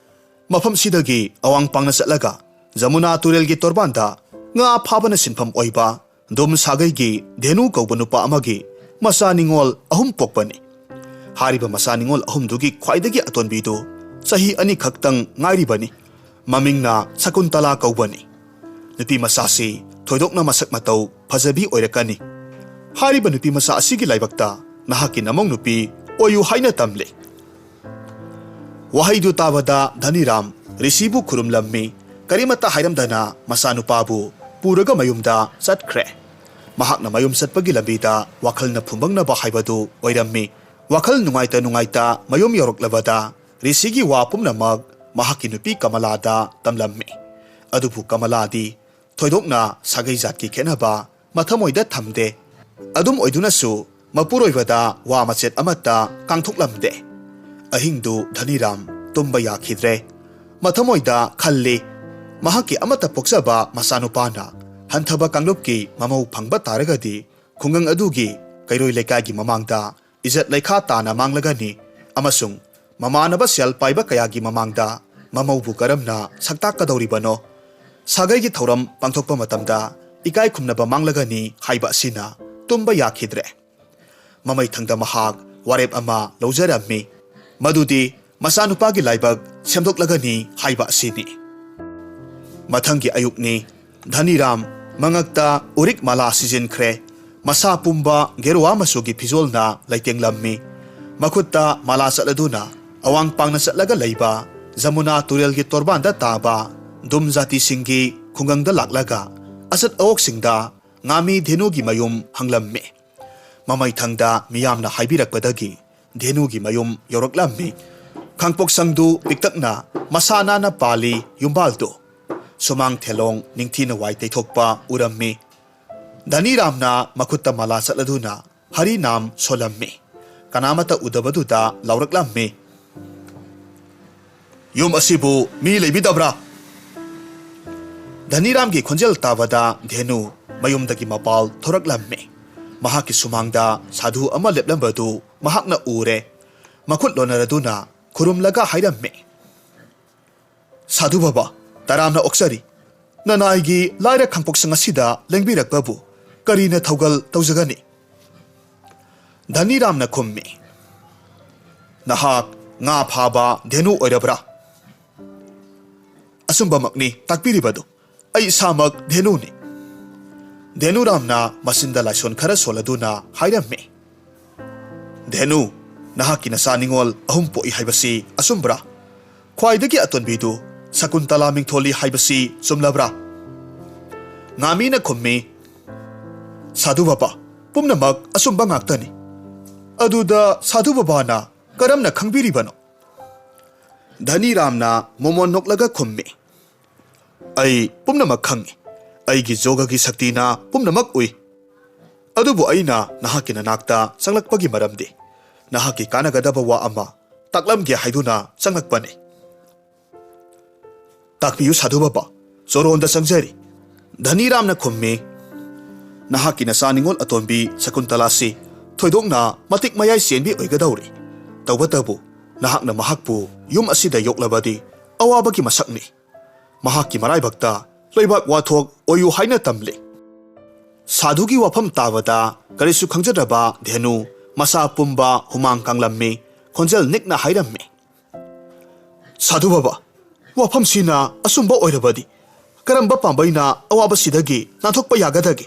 ꯃꯐꯝꯁꯤꯗꯒꯤ ꯑꯋꯥꯡ ꯄꯥꯡꯅ ꯆꯠꯂꯒ ꯖꯃꯨꯅꯥ ꯇꯨꯔꯦꯜꯒꯤ ꯇꯣꯔꯕꯥꯟꯗ ꯉꯥ ꯐꯥꯕꯅ ꯁꯤꯟꯐꯝ ꯑꯣꯏꯕ ꯗꯨꯝ ꯁꯥꯒꯩꯒꯤ ꯙꯦꯅꯨ ꯀꯧꯕ ꯅꯨꯄꯥ ꯑꯃꯒꯤ ꯃꯆꯥ ꯅꯤꯉꯣꯜ ꯑꯍꯨꯝ ꯄꯣꯛꯄꯅꯤ꯫ ꯍꯥꯏꯔꯤꯕ ꯃꯆꯥ ꯅꯤꯉꯣꯜ ꯑꯍꯨꯝꯗꯨꯒꯤ ꯈ꯭ꯋꯥꯏꯗꯒꯤ ꯑꯇꯣꯟꯕꯤꯗꯨ ꯆꯍꯤ ꯑꯅꯤꯈꯛꯇꯪ ꯉꯥꯏꯔꯤꯕꯅꯤ꯫ ꯃꯃꯤꯡꯅ ꯁꯀꯨꯟꯇꯂꯥ ꯀꯧꯕꯅꯤ꯫ ꯅꯨꯄꯤ ꯃꯆꯥꯁꯤ ꯊꯣꯏꯗꯣꯛꯅ ꯃꯁꯛ ꯃꯇꯧ ꯐꯖꯕꯤ ꯑꯣꯏꯔꯛꯀꯅꯤ꯫ ꯍꯥꯏꯔꯤꯕ ꯅꯨꯄꯤ ꯃꯆꯥ ꯑꯁꯤꯒꯤ ꯂꯥꯏꯕꯛꯇ ꯅꯍꯥꯛꯀꯤ ꯅꯃꯧ ꯅꯨꯄꯤ ꯑꯣꯏꯌꯨ ꯍꯥꯏꯅ ꯇꯝꯂꯤ"꯫ ꯋꯥꯍꯩꯗꯨ ꯇꯥꯕꯗ ꯙꯅꯤꯔꯥꯝ ꯔꯤꯁꯤꯕꯨ ꯈꯨꯔꯨꯝꯂꯝꯃꯤ꯫ ꯀꯔꯤꯃꯠꯇ ꯍꯥꯏꯔꯝꯗꯅ ꯃꯆꯥꯅꯨꯄꯥꯕꯨ ꯄꯨꯔꯒ ꯃꯌꯨꯝꯗ ꯆꯠꯈ꯭ꯔꯦ꯫ ꯃꯍꯥꯛꯅ ꯃꯌꯨꯝ ꯆꯠꯄꯒꯤ ꯂꯝꯕꯤꯗ ꯋꯥꯈꯜꯅ ꯐꯨꯝꯕꯪꯅꯕ ꯍꯥꯏꯕꯗꯨ ꯑꯣꯏꯔꯝꯃꯤ꯫ ꯋꯥꯈꯜ ꯅꯨꯡꯉꯥꯏꯇ ꯅꯨꯡꯉꯥꯏꯇ ꯃꯌꯨꯝ ꯌꯧꯔꯛꯂꯕꯗ ꯔꯤꯁꯤꯒꯤ ꯋꯥ ꯄꯨꯝꯅꯃꯛ ꯃꯍꯥꯛꯀꯤ ꯅꯨꯄꯤ ꯀꯃꯂꯥꯗ ꯇꯝꯂꯝꯃꯤ꯫ ꯑꯗꯨꯕꯨ ꯀꯃꯂꯥꯗꯤ ꯊꯣꯏꯗꯣꯛꯅ ꯁꯥꯒꯩ ꯖꯥꯠꯀꯤ ꯈꯦꯠꯅꯕ ꯃꯊꯃꯣꯏꯗ ꯊꯝꯗꯦ꯫ ꯑꯗꯨꯝ ꯑꯣꯏꯗꯨꯅꯁꯨ ꯃꯄꯨꯔꯣꯏꯕꯗ ꯋꯥ ꯃꯆꯦꯠ ꯑꯃꯠꯇ ꯀꯥꯡꯊꯣꯛꯂꯝꯗꯦ꯫ ꯑꯍꯤꯡꯗꯨ ꯙꯅꯤꯔꯥꯝ ꯇꯨꯝꯕ ꯌꯥꯈꯤꯗ꯭ꯔꯦ꯫ ꯃꯊꯃꯣꯏꯗ ꯈꯜꯂꯤ, ꯃꯍꯥꯛꯀꯤ ꯑꯃꯠꯇ ꯄꯣꯛꯆꯕ ꯃꯆꯥꯅꯨꯄꯥꯅ ꯍꯟꯊꯕ ꯀꯥꯡꯂꯨꯞꯀꯤ ꯃꯃꯧ ꯐꯪꯕ ꯇꯥꯔꯒꯗꯤ ꯈꯨꯡꯒꯪ ꯑꯗꯨꯒꯤ ꯀꯩꯔꯣꯏ ꯂꯩꯀꯥꯏꯒꯤ ꯃꯃꯥꯡꯗ ꯏꯖꯠ ꯂꯩꯈꯥ ꯇꯥꯅ ꯃꯥꯡꯂꯒꯅꯤ ꯑꯃꯁꯨꯡ ꯃꯃꯥꯟꯅꯕ ꯁꯦꯜ ꯄꯥꯏꯕ ꯀꯌꯥꯒꯤ ꯃꯃꯥꯡꯗ ꯃꯃꯧꯕꯨ ꯀꯔꯝꯅ ꯁꯛꯇꯥꯛꯀꯗꯧꯔꯤꯕꯅꯣ? ꯁꯥꯒꯩꯒꯤ ꯊꯧꯔꯝ ꯄꯥꯡꯊꯣꯛꯄ ꯃꯇꯝꯗ ꯏꯀꯥꯏ ꯈꯨꯝꯅꯕ ꯃꯥꯡꯂꯒꯅꯤ ꯍꯥꯏꯕ ꯑꯁꯤꯅ ꯇꯨꯝꯕ ꯌꯥꯈꯤꯗ꯭ꯔꯦ꯫ ꯃꯃꯩꯊꯪꯗ ꯃꯍꯥꯛ ꯋꯥꯔꯦꯞ ꯑꯃ ꯂꯧꯖꯔꯝꯃꯤ, ꯃꯗꯨꯗꯤ ꯃꯆꯥꯅꯨꯄꯥꯒꯤ ꯂꯥꯏꯕꯛ ꯁꯦꯝꯗꯣꯛꯂꯒꯅꯤ ꯍꯥꯏꯕ ꯑꯁꯤꯅꯤ꯫ ꯃꯊꯪꯒꯤ ꯑꯌꯨꯛꯅꯤ꯫ ꯙꯅꯤꯔꯥꯝ ꯃꯉꯛꯇ ꯎꯔꯤꯛ ꯃꯥꯂꯥ ꯁꯤꯖꯤꯟꯈ꯭ꯔꯦ꯫ ꯃꯁꯥ ꯄꯨꯝꯕ ꯒꯦꯔꯨꯋꯥ ꯃꯆꯨꯒꯤ ꯐꯤꯖꯣꯜꯅ ꯂꯩꯇꯦꯡꯂꯝꯃꯤ꯫ ꯃꯈꯨꯠꯇ ꯃꯥꯂꯥ ꯆꯠꯂꯗꯨꯅ ꯑꯋꯥꯡ ꯄꯥꯡꯅ ꯆꯠꯂꯒ ꯂꯩꯕ ꯖꯃꯨꯅꯥ ꯇꯨꯔꯦꯜꯒꯤ ꯇꯣꯔꯕꯥꯟꯗ ꯇꯥꯕ ꯗꯨꯝ ꯖꯥꯇꯤꯁꯤꯡꯒꯤ ꯈꯨꯡꯒꯪꯗ ꯂꯥꯛꯂꯒ ꯑꯆꯠ ꯑꯋꯣꯛꯁꯤꯡꯗ ꯉꯥꯃꯤ ꯙꯦꯅꯨꯒꯤ ꯃꯌꯨꯝ ꯍꯪꯂꯝꯃꯤ꯫ ꯃꯃꯩꯊꯪꯗ ꯃꯤꯌꯥꯝꯅ ꯍꯥꯏꯕꯤꯔꯛꯄꯗꯒꯤ ꯙꯦꯅꯨꯒꯤ ꯃꯌꯨꯝ ꯌꯧꯔꯛꯂꯝꯃꯤ꯫ ꯈꯥꯡꯄꯣꯛꯁꯪꯗꯨ ꯄꯤꯛꯇꯛꯅ ꯃꯁꯥ ꯅꯥꯟꯅ ꯄꯥꯜꯂꯤ꯫ ꯌꯨꯝꯕꯥꯜꯗꯨ ꯁꯨꯃꯥꯡ ꯊꯦꯂꯣꯡ ꯅꯤꯡꯊꯤꯅ ꯋꯥꯏ ꯇꯩꯊꯣꯛꯄ ꯎꯔꯝꯃꯤ꯫ ꯙꯅꯤꯔꯥꯝꯅ ꯃꯈꯨꯠꯇ ꯃꯥꯂꯥ ꯆꯠꯂꯗꯨꯅ ꯍꯔꯤꯅꯥꯝ ꯁꯣꯜꯂꯝꯃꯤ꯫ ꯀꯅꯥꯃꯠꯇ ꯎꯗꯕꯗꯨꯗ ꯂꯥꯎꯔꯛꯂꯝꯃꯤ, "ꯌꯨꯝ ꯑꯁꯤꯕꯨ ꯃꯤ ꯂꯩꯕꯤꯗꯕ꯭ꯔꯥ?" ꯙꯅꯤꯔꯥꯝꯒꯤ ꯈꯣꯟꯖꯦꯜ ꯇꯥꯕꯗ ꯙꯦꯅꯨ ꯃꯌꯨꯝꯗꯒꯤ ꯃꯄꯥꯜ ꯊꯣꯔꯛꯂꯝꯃꯤ꯫ ꯃꯍꯥꯛꯀꯤ ꯁꯨꯃꯥꯡꯗ ꯁꯥꯙꯨ ꯑꯃ ꯂꯦꯞꯂꯝꯕꯗꯨ ꯃꯍꯥꯛꯅ ꯎꯔꯦ꯫ ꯃꯈꯨꯠ ꯂꯣꯟꯅꯔꯗꯨꯅ ꯈꯨꯔꯨꯝꯂꯒ ꯍꯥꯏꯔꯝꯃꯤ, "ꯁꯥꯙꯨ ꯕꯥꯕꯥ, ꯇꯔꯥꯝꯅ ꯑꯣꯛꯆꯔꯤ꯫ ꯅꯅꯥꯏꯒꯤ ꯂꯥꯏꯔ ꯈꯥꯡꯄꯣꯛꯁꯪ ꯑꯁꯤꯗ ꯂꯦꯡꯕꯤꯔꯛꯄꯕꯨ ꯀꯔꯤꯅ ꯊꯧꯒꯜ ꯇꯧꯖꯒꯅꯤ?" ꯙꯅꯤꯔꯥꯝꯅ ꯈꯨꯝꯃꯤ, "ꯅꯍꯥꯛ ꯉꯥ ꯐꯥꯕ ꯙꯦꯅꯨ ꯑꯣꯏꯔꯕ꯭ꯔꯥ?" "ꯑꯆꯨꯝꯕꯃꯛꯅꯤ ꯇꯥꯛꯄꯤꯔꯤꯕꯗꯨ꯫ ꯑꯩ ꯏꯁꯥꯃꯛ ꯙꯦꯅꯨꯅꯤ꯫" ꯙꯦꯅꯨꯔꯥꯝꯅ ꯃꯆꯤꯟꯗ ꯂꯥꯏꯁꯣꯟ ꯈꯔ ꯁꯣꯜꯂꯗꯨꯅ ꯍꯥꯏꯔꯝꯃꯤ, "ꯙꯦꯅꯨ, ꯅꯍꯥꯛꯀꯤ ꯅꯆꯥ ꯅꯤꯉꯣꯜ ꯑꯍꯨꯝ ꯄꯣꯛꯏ ꯍꯥꯏꯕꯁꯤ ꯑꯆꯨꯝꯕ꯭ꯔꯥ? ꯈ꯭ꯋꯥꯏꯗꯒꯤ ꯑꯇꯣꯟꯕꯤꯗꯨ ꯁꯀꯨꯟꯇꯂꯥ ꯃꯤꯡꯊꯣꯜꯂꯤ ꯍꯥꯏꯕꯁꯤ ꯆꯨꯝꯂꯕ꯭ꯔꯥ?" ꯉꯥꯃꯤꯅ ꯈꯨꯝꯃꯤ, "ꯁꯥꯙꯨ ꯕꯥꯕꯥ, ꯄꯨꯝꯅꯃꯛ ꯑꯆꯨꯝꯕ ꯉꯥꯛꯇꯅꯤ꯫ ꯑꯗꯨꯗ ꯁꯥꯙꯨ ꯕꯥꯕꯥꯅ ꯀꯔꯝꯅ ꯈꯪꯕꯤꯔꯤꯕꯅꯣ?" ꯙꯅꯤꯔꯥꯝꯅ ꯃꯣꯃꯣꯟ ꯅꯣꯛꯂꯒ ꯈꯨꯝꯃꯤ, "ꯑꯩ ꯄꯨꯝꯅꯃꯛ ꯈꯪꯏ꯫ ꯑꯩꯒꯤ ꯖꯣꯒꯒꯤ ꯁꯛꯇꯤꯅ ꯄꯨꯝꯅꯃꯛ ꯎꯏ꯫ ꯑꯗꯨꯕꯨ ꯑꯩꯅ ꯅꯍꯥꯛꯀꯤ ꯅꯅꯥꯛꯇ ꯆꯪꯂꯛꯄꯒꯤ ꯃꯔꯝꯗꯤ ꯅꯍꯥꯛꯀꯤ ꯀꯥꯟꯅꯒꯗꯕ ꯋꯥ ꯑꯃ ꯇꯥꯛꯂꯝꯒꯦ ꯍꯥꯏꯗꯨꯅ ꯆꯪꯂꯛꯄꯅꯤ꯫" "ꯇꯥꯛꯄꯤꯌꯨ ꯁꯥꯙꯨ ꯕꯥꯕꯥ, ꯆꯣꯔꯣꯟꯗ ꯆꯪꯖꯔꯤ꯫" ꯙꯅꯤꯔꯥꯝꯅ ꯈꯨꯝꯃꯤ, "ꯅꯍꯥꯛꯀꯤ ꯅꯆꯥ ꯅꯤꯉꯣꯜ ꯑꯇꯣꯟꯕꯤ ꯁꯀꯨꯟꯇꯂꯥꯁꯤ ꯊꯣꯏꯗꯣꯛꯅ ꯃꯇꯤꯛ ꯃꯌꯥꯏ ꯆꯦꯟꯕꯤ ꯑꯣꯏꯒꯗꯧꯔꯤ꯫ ꯇꯧꯕꯇꯕꯨ ꯅꯍꯥꯛꯅ ꯃꯍꯥꯛꯄꯨ ꯌꯨꯝ ꯑꯁꯤꯗ ꯌꯣꯛꯂꯕꯗꯤ ꯑꯋꯥꯕꯒꯤ ꯃꯁꯛꯅꯤ꯫ ꯃꯍꯥꯛꯀꯤ ꯃꯔꯥꯏꯕꯛꯇ ꯂꯩꯕꯥꯛ ꯋꯥꯊꯣꯛ ꯑꯣꯏꯌꯨ ꯍꯥꯏꯅ ꯇꯝꯂꯤ꯫" ꯁꯥꯙꯨꯒꯤ ꯋꯥꯐꯝ ꯇꯥꯕꯗ ꯀꯔꯤꯁꯨ ꯈꯪꯖꯗ꯭ꯔꯕ ꯙꯦꯅꯨ ꯃꯁꯥ ꯄꯨꯝꯕ ꯍꯨꯃꯥꯡ ꯀꯥꯡꯂꯝꯃꯤ꯫ ꯈꯣꯟꯖꯦꯜ ꯅꯤꯛꯅ ꯍꯥꯏꯔꯝꯃꯤ, "ꯁꯥꯙꯨ ꯕꯥꯕꯥ, ꯋꯥꯐꯝꯁꯤꯅ ꯑꯆꯨꯝꯕ ꯑꯣꯏꯔꯕꯗꯤ ꯀꯔꯝꯕ ꯄꯥꯝꯕꯩꯅ ꯑꯋꯥꯕꯁꯤꯗꯒꯤ ꯅꯥꯟꯊꯣꯛꯄ ꯌꯥꯒꯗꯒꯦ?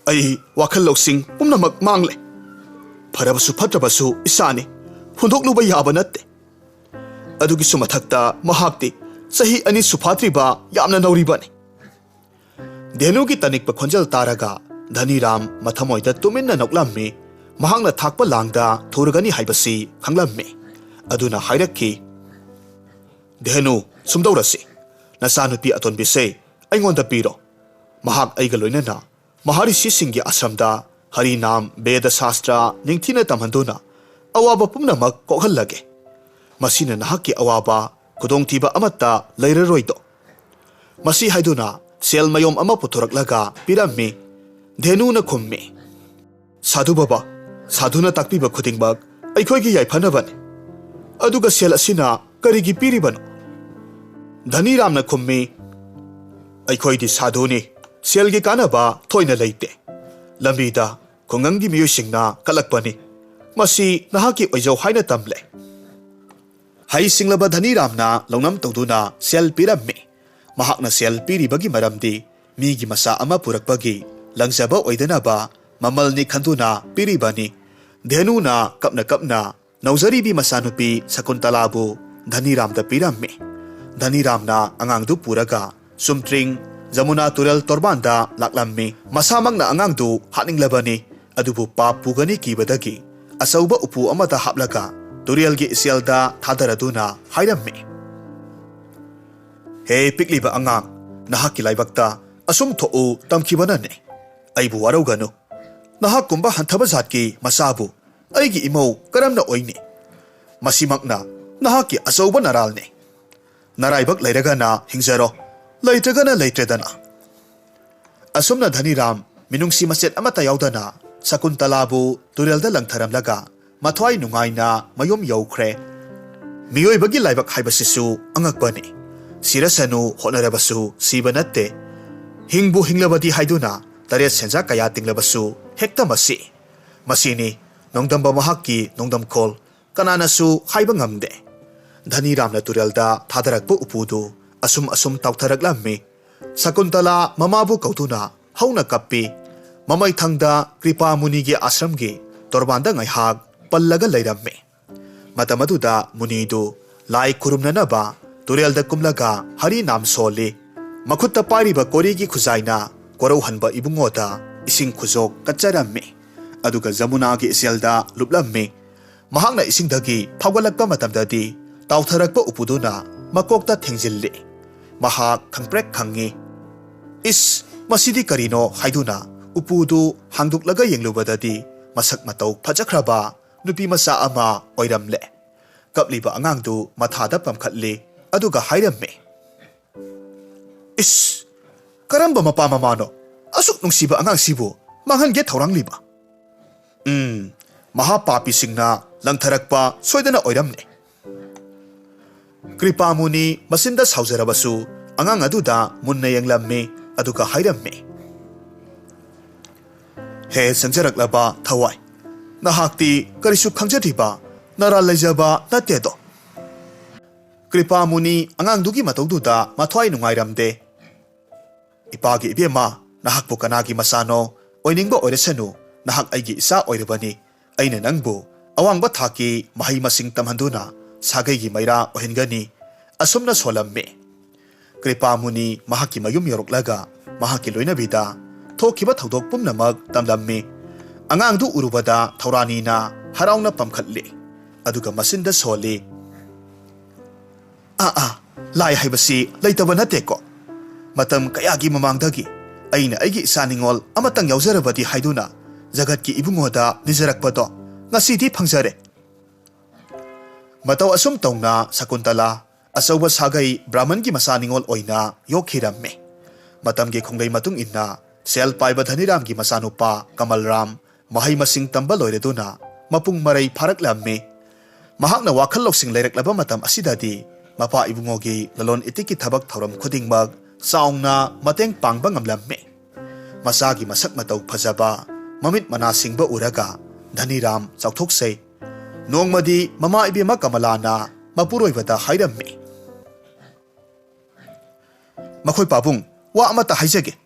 ꯑꯩ ꯋꯥꯈꯜ ꯂꯧꯁꯤꯡ ꯄꯨꯝꯅꯃꯛ ꯃꯥꯡꯂꯦ꯫ ꯐꯔꯕꯁꯨ ꯐꯠꯇ꯭ꯔꯕꯁꯨ ꯏꯆꯥꯅꯤ, ꯍꯨꯟꯗꯣꯛꯂꯨꯕ ꯌꯥꯕ ꯅꯠꯇꯦ꯫ ꯑꯗꯨꯒꯤꯁꯨ ꯃꯊꯛꯇ ꯃꯍꯥꯛꯇꯤ ꯆꯍꯤ ꯑꯅꯤ ꯁꯨꯐꯥꯠꯇ꯭ꯔꯤꯕ ꯌꯥꯝꯅ ꯅꯧꯔꯤꯕꯅꯤ꯫" ꯙꯦꯅꯨꯒꯤ ꯇꯅꯤꯛꯄ ꯈꯣꯟꯖꯦꯜ ꯇꯥꯔꯒ ꯙꯅꯤꯔꯥꯝ ꯃꯊꯃꯣꯏꯗ ꯇꯨꯃꯤꯟꯅ ꯅꯣꯛꯂꯝꯃꯤ꯫ ꯃꯍꯥꯛꯅ ꯊꯥꯛꯄ ꯂꯥꯡꯗ ꯊꯨꯔꯒꯅꯤ ꯍꯥꯏꯕꯁꯤ ꯈꯪꯂꯝꯃꯤ꯫ ꯑꯗꯨꯅ ꯍꯥꯏꯔꯛꯈꯤ, "ꯙꯦꯅꯨ, ꯁꯨꯝꯗꯧꯔꯁꯤ, ꯅꯆꯥꯅꯨꯄꯤ ꯑꯇꯣꯟꯕꯤꯁꯦ ꯑꯩꯉꯣꯟꯗ ꯄꯤꯔꯣ꯫ ꯃꯍꯥꯛ ꯑꯩꯒ ꯂꯣꯏꯅꯅ ꯃꯍꯥꯔꯤꯁꯤꯁꯤꯡꯒꯤ ꯑꯥꯁ꯭ꯔꯝꯗ ꯍꯔꯤꯅꯥꯝ, ꯕꯦꯗ ꯁꯥꯁꯇ꯭ꯔ ꯅꯤꯡꯊꯤꯅ ꯇꯝꯍꯟꯗꯨꯅ ꯑꯋꯥꯕ ꯄꯨꯝꯅꯃꯛ ꯀꯣꯛꯍꯜꯂꯒꯦ꯫ ꯃꯁꯤꯅ ꯅꯍꯥꯛꯀꯤ ꯑꯋꯥꯕ, ꯈꯨꯗꯣꯡꯊꯤꯕ ꯑꯃꯠꯇ ꯂꯩꯔꯔꯣꯏꯗꯣ꯫" ꯃꯁꯤ ꯍꯥꯏꯗꯨꯅ ꯁꯦꯜ ꯃꯌꯣꯝ ꯑꯃ ꯄꯨꯊꯣꯔꯛꯂꯒ ꯄꯤꯔꯝꯃꯤ꯫ ꯙꯦꯅꯨꯅ ꯈꯨꯝꯃꯤ, "ꯁꯥꯙꯨ ꯕꯕꯥ, ꯁꯥꯙꯨꯅ ꯇꯥꯛꯄꯤꯕ ꯈꯨꯗꯤꯡꯃꯛ ꯑꯩꯈꯣꯏꯒꯤ ꯌꯥꯏꯐꯅꯕꯅꯤ꯫ ꯑꯗꯨꯒ ꯁꯦꯜ ꯑꯁꯤꯅ ꯀꯔꯤꯒꯤ ꯄꯤꯔꯤꯕꯅꯣ?" ꯙꯅꯤꯔꯥꯝꯅ ꯈꯨꯝꯃꯤ, "ꯑꯩꯈꯣꯏꯗꯤ ꯁꯥꯙꯨꯅꯤ, ꯁꯦꯜꯒꯤ ꯀꯥꯟꯅꯕ ꯊꯣꯏꯅ ꯂꯩꯇꯦ꯫ ꯂꯝꯕꯤꯗ ꯈꯨꯡꯒꯪꯒꯤ ꯃꯤꯑꯣꯏꯁꯤꯡꯅ ꯀꯠꯂꯛꯄꯅꯤ꯫ ꯃꯁꯤ ꯅꯍꯥꯛꯀꯤ ꯑꯣꯏꯖꯧ ꯍꯥꯏꯅ ꯇꯝꯂꯦ꯫" ꯍꯩꯁꯤꯡꯂꯕ ꯙꯅꯤꯔꯥꯝꯅ ꯂꯧꯅꯝ ꯇꯧꯗꯨꯅ ꯁꯦꯜ ꯄꯤꯔꯝꯃꯤ꯫ ꯃꯍꯥꯛꯅ ꯁꯦꯜ ꯄꯤꯔꯤꯕꯒꯤ ꯃꯔꯝꯗꯤ ꯃꯤꯒꯤ ꯃꯆꯥ ꯑꯃ ꯄꯨꯔꯛꯄꯒꯤ ꯂꯪꯖꯕ ꯑꯣꯏꯗꯅꯕ ꯃꯃꯜꯅꯤ ꯈꯟꯗꯨꯅ ꯄꯤꯔꯤꯕꯅꯤ꯫ ꯙꯦꯅꯨꯅ ꯀꯞꯅ ꯀꯞꯅ ꯅꯧꯖꯔꯤꯕꯤ ꯃꯆꯥꯅꯨꯄꯤ ꯁꯀꯨꯟꯇꯂꯥꯕꯨ ꯙꯅꯤꯔꯥꯝꯗ ꯄꯤꯔꯝꯃꯤ꯫ ꯙꯅꯤꯔꯥꯝꯅ ꯑꯉꯥꯡꯗꯨ ꯄꯨꯔꯒ ꯆꯨꯝꯇ꯭ꯔꯤꯡ ꯖꯃꯨꯅꯥ ꯇꯨꯔꯦꯜ ꯇꯣꯔꯕꯥꯟꯗ ꯂꯥꯛꯂꯝꯃꯤ꯫ ꯃꯁꯥꯃꯛꯅ ꯑꯉꯥꯡꯗꯨ ꯍꯥꯠꯅꯤꯡꯂꯕꯅꯤ, ꯑꯗꯨꯕꯨ ꯄꯥꯞ ꯄꯨꯒꯅꯤ ꯀꯤꯕꯗꯒꯤ ꯑꯆꯧꯕ ꯎꯄꯨ ꯑꯃꯗ ꯍꯥꯞꯂꯒ ꯇꯨꯔꯦꯜꯒꯤ ꯏꯆꯦꯜꯗ ꯊꯥꯗꯔꯗꯨꯅ ꯍꯥꯏꯔꯝꯃꯤ, "ꯍꯦ ꯄꯤꯛꯂꯤꯕ ꯑꯉꯥꯡ, ꯅꯍꯥꯛꯀꯤ ꯂꯥꯏꯕꯛꯇ ꯑꯁꯨꯝ ꯊꯣꯛꯎ ꯇꯝꯈꯤꯕꯅꯅꯤ꯫ ꯑꯩꯕꯨ ꯋꯥꯔꯧꯒꯅꯨ꯫ ꯅꯍꯥꯛꯀꯨꯝꯕ ꯍꯟꯊꯕ ꯖꯥꯠꯀꯤ ꯃꯆꯥꯕꯨ ꯑꯩꯒꯤ ꯏꯃꯧ ꯀꯔꯝꯅ ꯑꯣꯏꯅꯤ? ꯃꯁꯤꯃꯛꯅ ꯅꯍꯥꯛꯀꯤ ꯑꯆꯧꯕ ꯅꯔꯥꯜꯅꯤ꯫ ꯅꯔꯥꯏꯕꯛ ꯂꯩꯔꯒꯅ ꯍꯤꯡꯖꯔꯣ, ꯂꯩꯇ꯭ꯔꯒꯅ ꯂꯩꯇ꯭ꯔꯦꯗꯅ꯫" ꯑꯁꯨꯝꯅ ꯙꯅꯤꯔꯥꯝ ꯃꯤꯅꯨꯡꯁꯤ ꯃꯆꯦꯠ ꯑꯃꯠꯇ ꯌꯥꯎꯗꯅ ꯁꯀꯨꯟꯇꯂꯥꯕꯨ ꯇꯨꯔꯦꯜꯗ ꯂꯪꯊꯔꯝꯂꯒ ꯃꯊ꯭ꯋꯥꯏ ꯅꯨꯡꯉꯥꯏꯅ ꯃꯌꯨꯝ ꯌꯧꯈ꯭ꯔꯦ꯫ ꯃꯤꯑꯣꯏꯕꯒꯤ ꯂꯥꯏꯕꯛ ꯍꯥꯏꯕꯁꯤꯁꯨ ꯑꯉꯛꯄꯅꯤ꯫ ꯁꯤꯔꯁꯅꯨ ꯍꯣꯠꯅꯔꯕꯁꯨ ꯁꯤꯕ ꯅꯠꯇꯦ꯫ ꯍꯤꯡꯕꯨ ꯍꯤꯡꯂꯕꯗꯤ ꯍꯥꯏꯗꯨꯅ ꯇꯔꯦꯠ ꯁꯦꯟꯖꯥ ꯀꯌꯥ ꯇꯤꯡꯂꯕꯁꯨ ꯍꯦꯛꯇ ꯃꯁꯤ꯫ ꯃꯁꯤꯅꯤ ꯅꯣꯡꯗꯝꯕ ꯃꯍꯥꯛꯀꯤ ꯅꯣꯡꯗꯝꯈꯣꯜ꯫ ꯀꯅꯥꯅꯁꯨ ꯍꯥꯏꯕ ꯉꯝꯗꯦ꯫ ꯙꯅꯤꯔꯥꯝꯅ ꯇꯨꯔꯦꯜꯗ ꯊꯥꯗꯔꯛꯄ ꯎꯄꯨꯗꯨ ꯑꯁꯨꯝ ꯑꯁꯨꯝ ꯇꯥꯎꯊꯔꯛꯂꯝꯃꯤ꯫ ꯁꯀꯨꯟꯇꯂꯥ ꯃꯃꯥꯕꯨ ꯀꯧꯗꯨꯅ ꯍꯧꯅ ꯀꯞꯄꯤ꯫ ꯃꯃꯩꯊꯪꯗ ꯀ꯭ꯔꯤꯄꯥ ꯃꯨꯅꯤꯒꯤ ꯑꯥꯁ꯭ꯔꯝꯒꯤ ꯇꯣꯔꯕꯥꯟꯗ ꯉꯥꯏꯍꯥꯛ ꯄꯜꯂꯒ ꯂꯩꯔꯝꯃꯤ꯫ ꯃꯇꯝ ꯑꯗꯨꯗ ꯃꯨꯅꯤꯗꯨ ꯂꯥꯏ ꯈꯨꯔꯨꯝꯅꯅꯕ ꯇꯨꯔꯦꯜꯗ ꯀꯨꯝꯂꯒ ꯍꯔꯤ ꯅꯥꯝ ꯁꯣꯜꯂꯤ꯫ ꯃꯈꯨꯠꯇ ꯄꯥꯏꯔꯤꯕ ꯀꯣꯔꯤꯒꯤ ꯈꯨꯖꯥꯏꯅ ꯀꯣꯔꯧꯍꯟꯕ ꯏꯕꯨꯡꯉꯣꯗ ꯏꯁꯤꯡ ꯈꯨꯖꯣꯛ ꯀꯠꯆꯔꯝꯃꯤ꯫ ꯑꯗꯨꯒ ꯖꯃꯨꯅꯥꯒꯤ ꯏꯆꯦꯜꯗ ꯂꯨꯞꯂꯝꯃꯤ꯫ ꯃꯍꯥꯛꯅ ꯏꯁꯤꯡꯗꯒꯤ ꯐꯥꯎꯒꯠꯂꯛꯄ ꯃꯇꯝꯗꯗꯤ ꯇꯥꯎꯊꯔꯛꯄ ꯎꯄꯨꯗꯨꯅ ꯃꯀꯣꯛꯇ ꯊꯦꯡꯖꯤꯜꯂꯤ꯫ ꯃꯍꯥꯛ ꯈꯪꯄ꯭ꯔꯦꯛ ꯈꯪꯉꯤ꯫ "ꯏꯁ, ꯃꯁꯤꯗꯤ ꯀꯔꯤꯅꯣ?" ꯍꯥꯏꯗꯨꯅ ꯎꯄꯨꯗꯨ ꯍꯥꯡꯗꯣꯛꯂꯒ ꯌꯦꯡꯂꯨꯕꯗꯗꯤ ꯃꯁꯛ ꯃꯇꯧ ꯐꯖꯈ꯭ꯔꯕ ꯅꯨꯄꯤ ꯃꯆꯥ ꯑꯃ ꯑꯣꯏꯔꯝꯂꯦ꯫ ꯀꯞꯂꯤꯕ ꯑꯉꯥꯡꯗꯨ ꯃꯊꯥꯗ ꯄꯝꯈꯠꯂꯤ꯫ ꯑꯗꯨꯒ ꯍꯥꯏꯔꯝꯃꯤ, "ꯏꯁ, ꯀꯔꯝꯕ ꯃꯄꯥ ꯃꯃꯥꯅꯣ ꯑꯁꯨꯛ ꯅꯨꯡꯁꯤꯕ ꯑꯉꯥꯡꯁꯤꯕꯨ ꯃꯥꯡꯍꯟꯒꯦ ꯊꯧꯔꯥꯡꯂꯤꯕ?" ꯎꯝ, ꯃꯍꯥ ꯄꯥꯄꯤꯁꯤꯡꯅ ꯂꯪꯊꯔꯛꯄ ꯁꯣꯏꯗꯅ ꯑꯣꯏꯔꯝꯅꯤ꯫ ꯀ꯭ꯔꯤꯄꯥꯃꯨꯅꯤ ꯃꯆꯤꯟꯗ ꯁꯥꯎꯖꯔꯕꯁꯨ ꯑꯉꯥꯡ ꯑꯗꯨꯗ ꯃꯨꯟꯅ ꯌꯦꯡꯂꯝꯃꯤ꯫ ꯑꯗꯨꯒ ꯍꯥꯏꯔꯝꯃꯤ, "ꯍꯦ ꯆꯪꯖꯔꯛꯂꯕ ꯊꯋꯥꯏ, ꯅꯍꯥꯛꯇꯤ ꯀꯔꯤꯁꯨ ꯈꯪꯖꯗ꯭ꯔꯤꯕ ꯅꯔꯥꯜ ꯂꯩꯖꯕ ꯅꯠꯇꯦꯗꯣ?" ꯀ꯭ꯔꯤꯄꯥꯃꯨꯅꯤ ꯑꯉꯥꯡꯗꯨꯒꯤ ꯃꯇꯧꯗꯨꯗ ꯃꯊ꯭ꯋꯥꯏ ꯅꯨꯡꯉꯥꯏꯔꯝꯗꯦ꯫ "ꯏꯄꯥꯒꯤ ꯏꯕꯦꯝꯃ, ꯅꯍꯥꯛꯄꯨ ꯀꯅꯥꯒꯤ ꯃꯆꯥꯅꯣ? ꯑꯣꯏꯅꯤꯡꯕ ꯑꯣꯏꯔꯁꯅꯨ, ꯅꯍꯥꯛ ꯑꯩꯒꯤ ꯏꯆꯥ ꯑꯣꯏꯔꯕꯅꯤ꯫ ꯑꯩꯅ ꯅꯪꯕꯨ ꯑꯋꯥꯡꯕ ꯊꯥꯛꯀꯤ ꯃꯍꯩ ꯃꯁꯤꯡ ꯇꯝꯍꯟꯗꯨꯅ ꯁꯥꯒꯩꯒꯤ ꯃꯩꯔꯥ ꯑꯣꯏꯍꯟꯒꯅꯤ"꯫ ꯑꯁꯨꯝꯅ ꯁꯣꯜꯂꯝꯃꯤ꯫ ꯀ꯭ꯔꯤꯄꯥꯃꯨꯅꯤ ꯃꯍꯥꯛꯀꯤ ꯃꯌꯨꯝ ꯌꯧꯔꯛꯂꯒ ꯃꯍꯥꯛꯀꯤ ꯂꯣꯏꯅꯕꯤꯗ ꯊꯣꯛꯈꯤꯕ ꯊꯧꯗꯣꯛ ꯄꯨꯝꯅꯃꯛ ꯇꯝꯂꯝꯃꯤ꯫ ꯑꯉꯥꯡꯗꯨ ꯎꯔꯨꯕꯗ ꯊꯧꯔꯥꯅꯤꯅ ꯍꯔꯥꯎꯅ ꯄꯝꯈꯠꯂꯤ꯫ ꯑꯗꯨꯒ ꯃꯆꯤꯟꯗ ꯁꯣꯜꯂꯤ, "ꯑꯥ, ꯑꯥ, ꯂꯥꯏ ꯍꯥꯏꯕꯁꯤ ꯂꯩꯇꯕ ꯅꯠꯇꯦꯀꯣ꯫ ꯃꯇꯝ ꯀꯌꯥꯒꯤ ꯃꯃꯥꯡꯗꯒꯤ ꯑꯩꯅ ꯑꯩꯒꯤ ꯏꯆꯥ ꯅꯤꯉꯣꯜ ꯑꯃꯇꯪ ꯌꯥꯎꯖꯔꯕꯗꯤ ꯍꯥꯏꯗꯨꯅ ꯖꯒꯠꯀꯤ ꯏꯕꯨꯡꯉꯣꯗ ꯅꯤꯖꯔꯛꯄꯗꯣ ꯉꯁꯤꯗꯤ ꯐꯪꯖꯔꯦ"꯫ ꯃꯇꯧ ꯑꯁꯨꯝ ꯇꯧꯅ ꯁꯀꯨꯟꯇꯂꯥ ꯑꯆꯧꯕ ꯁꯥꯒꯩ ꯕ꯭ꯔꯥꯍꯃꯟꯒꯤ ꯃꯆꯥ ꯅꯤꯉꯣꯜ ꯑꯣꯏꯅ ꯌꯣꯛꯈꯤꯔꯝꯃꯤ꯫ ꯃꯇꯝꯒꯤ ꯈꯣꯡꯂꯩ ꯃꯇꯨꯡ ꯏꯟꯅ ꯁꯦꯜ ꯄꯥꯏꯕ ꯙꯅꯤꯔꯥꯝꯒꯤ ꯃꯆꯥꯅꯨꯄꯥ ꯀꯃꯜꯔꯥꯝ ꯃꯍꯩ ꯃꯁꯤꯡ ꯇꯝꯕ ꯂꯣꯏꯔꯗꯨꯅ ꯃꯄꯨꯡ ꯃꯔꯩ ꯐꯥꯔꯛꯂꯝꯃꯤ꯫ ꯃꯍꯥꯛꯅ ꯋꯥꯈꯜ ꯂꯧꯁꯤꯡ ꯂꯩꯔꯛꯂꯕ ꯃꯇꯝ ꯑꯁꯤꯗꯗꯤ ꯃꯄꯥ ꯏꯕꯨꯡꯉꯣꯒꯤ ꯂꯂꯣꯟ ꯏꯇꯤꯛꯀꯤ ꯊꯕꯛ ꯊꯧꯔꯝ ꯈꯨꯗꯤꯡꯃꯛ ꯆꯥꯎꯅ ꯃꯇꯦꯡ ꯄꯥꯡꯕ ꯉꯝꯂꯝꯃꯤ꯫ ꯃꯆꯥꯒꯤ ꯃꯁꯛ ꯃꯇꯧ ꯐꯖꯕ, ꯃꯃꯤꯠ ꯃꯅꯥ ꯁꯤꯡꯕ ꯎꯔꯒ ꯙꯅꯤꯔꯥꯝ ꯆꯥꯎꯊꯣꯛꯆꯩ꯫ ꯅꯣꯡꯃꯗꯤ ꯃꯃꯥ ꯏꯕꯦꯝꯃ ꯀꯃꯂꯥꯅ ꯃꯄꯨꯔꯣꯏꯕꯗ ꯍꯥꯏꯔꯝꯃꯤ, "ꯃꯈꯣꯏ ꯄꯥꯕꯨꯡ, ꯋꯥ ꯑꯃꯠꯇ ꯍꯥꯏꯖꯒꯦ꯫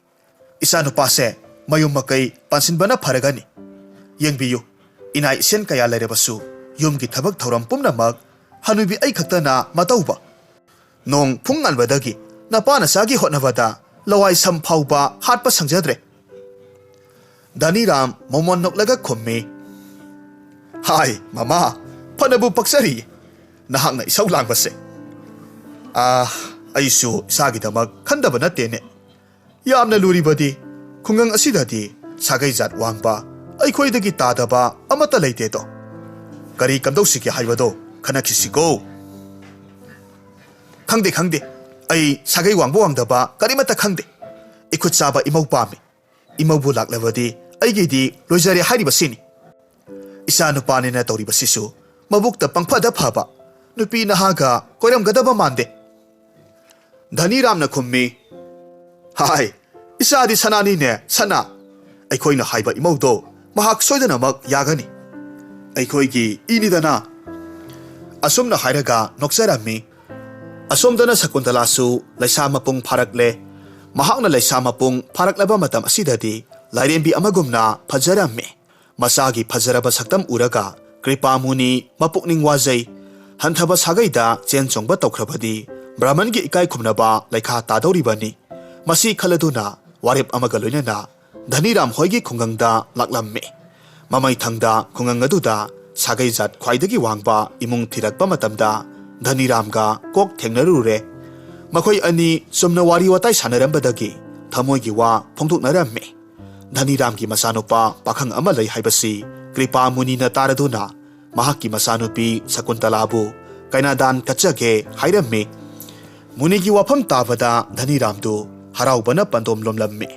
ꯏꯆꯥꯅꯨꯄꯥꯁꯦ ꯃꯌꯨꯝ ꯃꯀꯩ ꯄꯥꯟꯁꯤꯟꯕꯅ ꯐꯔꯒꯅꯤ꯫ ꯌꯦꯡꯕꯤꯌꯨ, ꯏꯅꯥ ꯏꯁꯦꯟ ꯀꯌꯥ ꯂꯩꯔꯕꯁꯨ ꯌꯨꯝꯒꯤ ꯊꯕꯛ ꯊꯧꯔꯝ ꯄꯨꯝꯅꯃꯛ ꯍꯅꯨꯕꯤ ꯑꯩ ꯈꯛꯇꯅ ꯃꯇꯧꯕ꯫ ꯅꯣꯡ ꯐꯨꯡ ꯉꯥꯟꯕꯗꯒꯤ ꯅꯄꯥ ꯅꯆꯥꯒꯤ ꯍꯣꯠꯅꯕꯗ ꯂꯋꯥꯏ ꯁꯝ ꯐꯥꯎꯕ ꯍꯥꯠꯄ ꯁꯪꯖꯗ꯭ꯔꯦ"꯫ ꯙꯅꯤꯔꯥꯝ ꯃꯣꯃꯣꯟ ꯅꯣꯛꯂꯒ ꯈꯨꯝꯃꯤ, "ꯍꯥꯏ, ꯃꯃꯥ, ꯐꯅꯕꯨ ꯄꯛꯆꯔꯤ ꯅꯍꯥꯛꯅ ꯏꯁꯧ ꯂꯥꯡꯕꯁꯦ꯫ ꯑꯥ, ꯑꯩꯁꯨ ꯏꯁꯥꯒꯤꯗꯃꯛ ꯈꯟꯗꯕ ꯅꯠꯇꯦꯅꯦ꯫ ꯌꯥꯝꯅ ꯂꯨꯔꯤꯕꯗꯤ ꯈꯨꯡꯒꯪ ꯑꯁꯤꯗꯗꯤ ꯁꯥꯒꯩ ꯖꯥꯠ ꯋꯥꯡꯕ ꯑꯩꯈꯣꯏꯗꯒꯤ ꯇꯥꯗꯕ ꯑꯃꯠꯇ ꯂꯩꯇꯦꯗꯣ꯫ ꯀꯔꯤ ꯀꯝꯗꯧꯁꯤꯒꯦ ꯍꯥꯏꯕꯗꯣ ꯈꯟꯅꯈꯤꯁꯤꯀꯣ?" "ꯈꯪꯗꯦ, ꯈꯪꯗꯦ꯫ ꯑꯩ ꯁꯥꯒꯩ ꯋꯥꯡꯕ ꯋꯥꯡꯗꯕ ꯀꯔꯤꯃꯠꯇ ꯈꯪꯗꯦ꯫ ꯏꯈꯨꯠ ꯆꯥꯕ ꯏꯃꯧ ꯄꯥꯝꯃꯤ꯫ ꯏꯃꯧꯕꯨ ꯂꯥꯛꯂꯕꯗꯤ ꯑꯩꯒꯤꯗꯤ ꯂꯣꯏꯖꯔꯦ ꯍꯥꯏꯔꯤꯕꯁꯤꯅꯤ꯫ ꯏꯆꯥ ꯅꯨꯄꯥꯅꯦꯅ ꯇꯧꯔꯤꯕꯁꯤꯁꯨ ꯃꯕꯨꯛꯇ ꯄꯪꯐꯗ ꯐꯕ ꯅꯨꯄꯤ ꯅꯍꯥꯒ ꯀꯣꯏꯔꯝꯒꯗꯕ ꯃꯥꯟꯗꯦ꯫" ꯙꯅꯤꯔꯥꯝꯅ ꯈꯨꯝꯃꯤ, "ꯍꯥꯏ, ꯏꯆꯥꯗꯤ ꯁꯅꯥꯅꯤꯅꯦ, ꯁꯅꯥ꯫ ꯑꯩꯈꯣꯏꯅ ꯍꯥꯏꯕ ꯏꯃꯧꯗꯣ ꯃꯍꯥꯛ ꯁꯣꯏꯗꯅꯃꯛ ꯌꯥꯒꯅꯤ꯫ ꯑꯩꯈꯣꯏꯒꯤ ꯏꯅꯤꯗꯅ꯫" ꯑꯁꯨꯝꯅ ꯍꯥꯏꯔꯒ ꯅꯣꯛꯆꯔꯝꯃꯤ꯫ ꯑꯁꯣꯝꯗꯅ ꯁꯀꯨꯟꯇꯂꯥꯁꯨ ꯂꯩꯁꯥ ꯃꯄꯨꯡ ꯐꯥꯔꯛꯂꯦ꯫ ꯃꯍꯥꯛꯅ ꯂꯩꯁꯥ ꯃꯄꯨꯡ ꯐꯥꯔꯛꯂꯕ ꯃꯇꯝ ꯑꯁꯤꯗꯗꯤ ꯂꯥꯏꯔꯦꯝꯕꯤ ꯑꯃꯒꯨꯝꯅ ꯐꯖꯔꯝꯃꯤ꯫ ꯃꯆꯥꯒꯤ ꯐꯖꯔꯕ ꯁꯛꯇꯝ ꯎꯔꯒ ꯀ꯭ꯔꯤꯄꯥꯃꯨꯅꯤ ꯃꯄꯨꯛꯅꯤꯡ ꯋꯥꯖꯩ꯫ ꯍꯟꯊꯕ ꯁꯥꯒꯩꯗ ꯆꯦꯟ ꯆꯣꯡꯕ ꯇꯧꯈ꯭ꯔꯕꯗꯤ ꯕ꯭ꯔꯥꯍꯃꯟꯒꯤ ꯏꯀꯥꯏ ꯈꯨꯝꯅꯕ ꯂꯩꯈꯥ ꯇꯥꯗꯧꯔꯤꯕꯅꯤ꯫ ꯃꯁꯤ ꯈꯜꯂꯗꯨꯅ ꯋꯥꯔꯦꯞ ꯑꯃꯒ ꯂꯣꯏꯅꯅ ꯙꯅꯤꯔꯥꯝ ꯍꯣꯏꯒꯤ ꯈꯨꯡꯒꯪꯗ ꯂꯥꯛꯂꯝꯃꯤ꯫ ꯃꯃꯩꯊꯪꯗ ꯈꯨꯡꯒꯪ ꯑꯗꯨꯗ ꯁꯥꯒꯩ ꯖꯥꯠ ꯈ꯭ꯋꯥꯏꯗꯒꯤ ꯋꯥꯡꯕ ꯏꯃꯨꯡ ꯊꯤꯔꯛꯄ ꯃꯇꯝꯗ ꯙꯅꯤꯔꯥꯝꯒ ꯀꯣꯛ ꯊꯦꯡꯅꯔꯨꯔꯦ꯫ ꯃꯈꯣꯏ ꯑꯅꯤ ꯆꯨꯝꯅ ꯋꯥꯔꯤ ꯋꯥꯇꯥꯏ ꯁꯥꯟꯅꯔꯝꯕꯗꯒꯤ ꯊꯃꯣꯏꯒꯤ ꯋꯥ ꯐꯣꯡꯗꯣꯛꯅꯔꯝꯃꯤ꯫ ꯙꯅꯤꯔꯥꯝꯒꯤ ꯃꯆꯥꯅꯨꯄꯥ ꯄꯥꯈꯪ ꯑꯃ ꯂꯩ ꯍꯥꯏꯕꯁꯤ ꯀ꯭ꯔꯤꯄꯥ ꯃꯨꯅꯤꯅ ꯇꯥꯔꯗꯨꯅ ꯃꯍꯥꯛꯀꯤ ꯃꯆꯥꯅꯨꯄꯤ ꯁꯀꯨꯟꯇꯂꯥꯕꯨ ꯀꯩꯅꯥꯗꯥꯟ ꯀꯠꯆꯒꯦ ꯍꯥꯏꯔꯝꯃꯤ꯫ ꯃꯨꯅꯤꯒꯤ ꯋꯥꯐꯝ ꯇꯥꯕꯗ ꯙꯅꯤꯔꯥꯝꯗꯨ ꯍꯔꯥꯎꯕꯅ ꯄꯟꯗꯣꯝ ꯂꯣꯝꯂꯝꯃꯤ꯫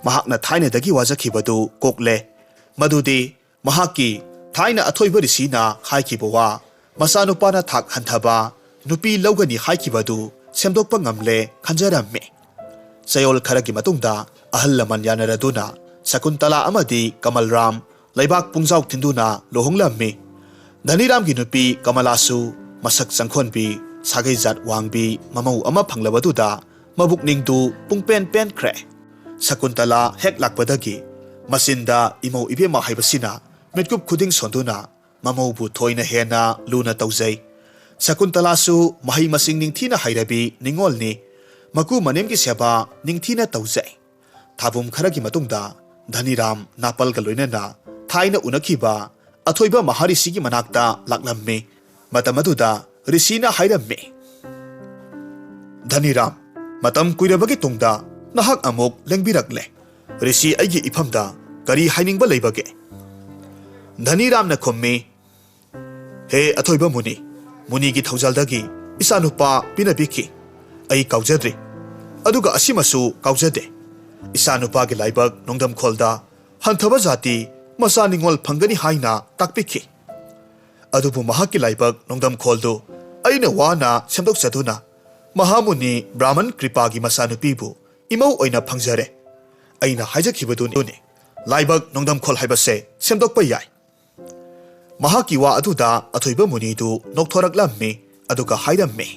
ꯃꯍꯥꯛꯅ ꯊꯥꯏꯅꯗꯒꯤ ꯋꯥꯖꯈꯤꯕꯗꯨ ꯀꯣꯛꯂꯦ꯫ ꯃꯗꯨꯗꯤ ꯃꯍꯥꯛꯀꯤ ꯊꯥꯏꯅ ꯑꯊꯣꯏꯕ ꯔꯤꯁꯤꯅ ꯍꯥꯏꯈꯤꯕ ꯋꯥ, ꯃꯆꯥꯅꯨꯄꯥꯅ ꯊꯥꯛ ꯍꯟꯊꯕ ꯅꯨꯄꯤ ꯂꯧꯒꯅꯤ ꯍꯥꯏꯈꯤꯕꯗꯨ ꯁꯦꯝꯗꯣꯛꯄ ꯉꯝꯂꯦ ꯈꯟꯖꯔꯝꯃꯤ꯫ ꯆꯌꯣꯜ ꯈꯔꯒꯤ ꯃꯇꯨꯡꯗ ꯑꯍꯜ ꯂꯃꯟ ꯌꯥꯅꯔꯗꯨꯅ ꯁꯀꯨꯟꯇꯂꯥ ꯑꯃꯗꯤ ꯀꯃꯜꯔꯥꯝ ꯂꯩꯕꯥꯛ ꯄꯨꯡꯖꯥꯎ ꯊꯤꯟꯗꯨꯅ ꯂꯨꯍꯣꯡꯂꯝꯃꯤ꯫ ꯙꯅꯤꯔꯥꯝꯒꯤ ꯅꯨꯄꯤ ꯀꯃꯂꯥꯁꯨ ꯃꯁꯛ ꯆꯪꯈꯣꯟꯕꯤ, ꯁꯥꯒꯩ ꯖꯥꯠ ꯋꯥꯡꯕꯤ ꯃꯃꯧ ꯑꯃ ꯐꯪꯂꯕꯗꯨꯗ ꯃꯕꯨꯛꯅꯤꯡꯗꯨ ꯄꯨꯡꯄꯦꯟ ꯄꯦꯟꯈ꯭ꯔꯦ꯫ ꯁꯀꯨꯟꯇꯂꯥ ꯍꯦꯛ ꯂꯥꯛꯄꯗꯒꯤ ꯃꯆꯤꯟꯗ "ꯏꯃꯧ ꯏꯕꯦꯝꯃ" ꯍꯥꯏꯕꯁꯤꯅ ꯃꯤꯠꯀꯨꯞ ꯈꯨꯗꯤꯡ ꯁꯣꯟꯗꯨꯅ ꯃꯃꯧꯕꯨ ꯊꯣꯏꯅ ꯍꯦꯟꯅ ꯂꯨꯅ ꯇꯧꯖꯩ꯫ ꯁꯀꯨꯟꯇꯂꯥꯁꯨ ꯃꯍꯩ ꯃꯁꯤꯡ ꯅꯤꯡꯊꯤꯅ ꯍꯩꯔꯕꯤ ꯅꯤꯡꯉꯣꯜꯅꯤ꯫ ꯃꯀꯨ ꯃꯅꯦꯝꯒꯤ ꯁꯦꯕꯥ ꯅꯤꯡꯊꯤꯅ ꯇꯧꯖꯩ꯫ ꯊꯥꯕꯨꯝ ꯈꯔꯒꯤ ꯃꯇꯨꯡꯗ ꯙꯅꯤꯔꯥꯝ ꯅꯥꯄꯜꯒ ꯂꯣꯏꯅꯅ ꯊꯥꯏꯅ ꯎꯅꯈꯤꯕ ꯑꯊꯣꯏꯕ ꯃꯍꯥꯔꯤꯁꯤꯒꯤ ꯃꯅꯥꯛꯇ ꯂꯥꯛꯂꯝꯃꯤ꯫ ꯃꯇꯝ ꯑꯗꯨꯗ ꯔꯤꯁꯤꯅ ꯍꯥꯏꯔꯝꯃꯤ, "ꯙꯅꯤꯔꯥꯝ, ꯃꯇꯝ ꯀꯨꯏꯔꯕꯒꯤ ꯇꯨꯡꯗ ꯅꯍꯥꯛ ꯑꯃꯨꯛ ꯂꯦꯡꯕꯤꯔꯛꯂꯦ꯫ ꯔꯤꯁꯤ ꯑꯩꯒꯤ ꯏꯐꯝꯗ ꯀꯔꯤ ꯍꯥꯏꯅꯤꯡꯕ ꯂꯩꯕꯒꯦ?" ꯙꯅꯤꯔꯥꯝꯅ ꯈꯨꯝꯃꯤ, "ꯍꯦ ꯑꯊꯣꯏꯕ ꯃꯨꯅꯤ, ꯃꯨꯅꯤꯒꯤ ꯊꯧꯖꯥꯜꯗꯒꯤ ꯏꯆꯥꯅꯨꯄꯥ ꯄꯤꯅꯕꯤꯈꯤ꯫ ꯑꯩ ꯀꯥꯎꯖꯗ꯭ꯔꯤ, ꯑꯗꯨꯒ ꯑꯁꯤꯃꯁꯨ ꯀꯥꯎꯖꯗꯦ꯫ ꯏꯆꯥꯅꯨꯄꯥꯒꯤ ꯂꯥꯏꯕꯛ ꯅꯣꯡꯗꯝꯈꯣꯜꯗ ꯍꯟꯊꯕ ꯖꯥꯇꯤ ꯃꯆꯥ ꯅꯤꯉꯣꯜ ꯐꯪꯒꯅꯤ ꯍꯥꯏꯅ ꯇꯥꯛꯄꯤꯈꯤ꯫ ꯑꯗꯨꯕꯨ ꯃꯍꯥꯛꯀꯤ ꯂꯥꯏꯕꯛ ꯅꯣꯡꯗꯝꯈꯣꯜꯗꯨ ꯑꯩꯅ ꯋꯥꯅ ꯁꯦꯝꯗꯣꯛꯆꯗꯨꯅ ꯃꯍꯥꯃꯨꯅꯤ ꯕ꯭ꯔꯥꯍꯃꯟ ꯀ꯭ꯔꯤꯄꯥꯒꯤ ꯃꯆꯥꯅꯨꯄꯤꯕꯨ ꯏꯃꯧ ꯑꯣꯏꯅ ꯐꯪꯖꯔꯦ꯫ ꯑꯩꯅ ꯍꯥꯏꯖꯈꯤꯕꯗꯨꯅꯤ, ꯂꯥꯏꯕꯛ ꯅꯣꯡꯗꯝꯈꯣꯜ ꯍꯥꯏꯕꯁꯦ ꯁꯦꯝꯗꯣꯛꯄ ꯌꯥꯏ꯫" ꯃꯍꯥꯛꯀꯤ ꯋꯥ ꯑꯗꯨꯗ ꯑꯊꯣꯏꯕ ꯃꯨꯅꯤꯗꯨ ꯅꯣꯛꯊꯣꯔꯛꯂꯝꯃꯤ, ꯑꯗꯨꯒ ꯍꯥꯏꯔꯝꯃꯤ,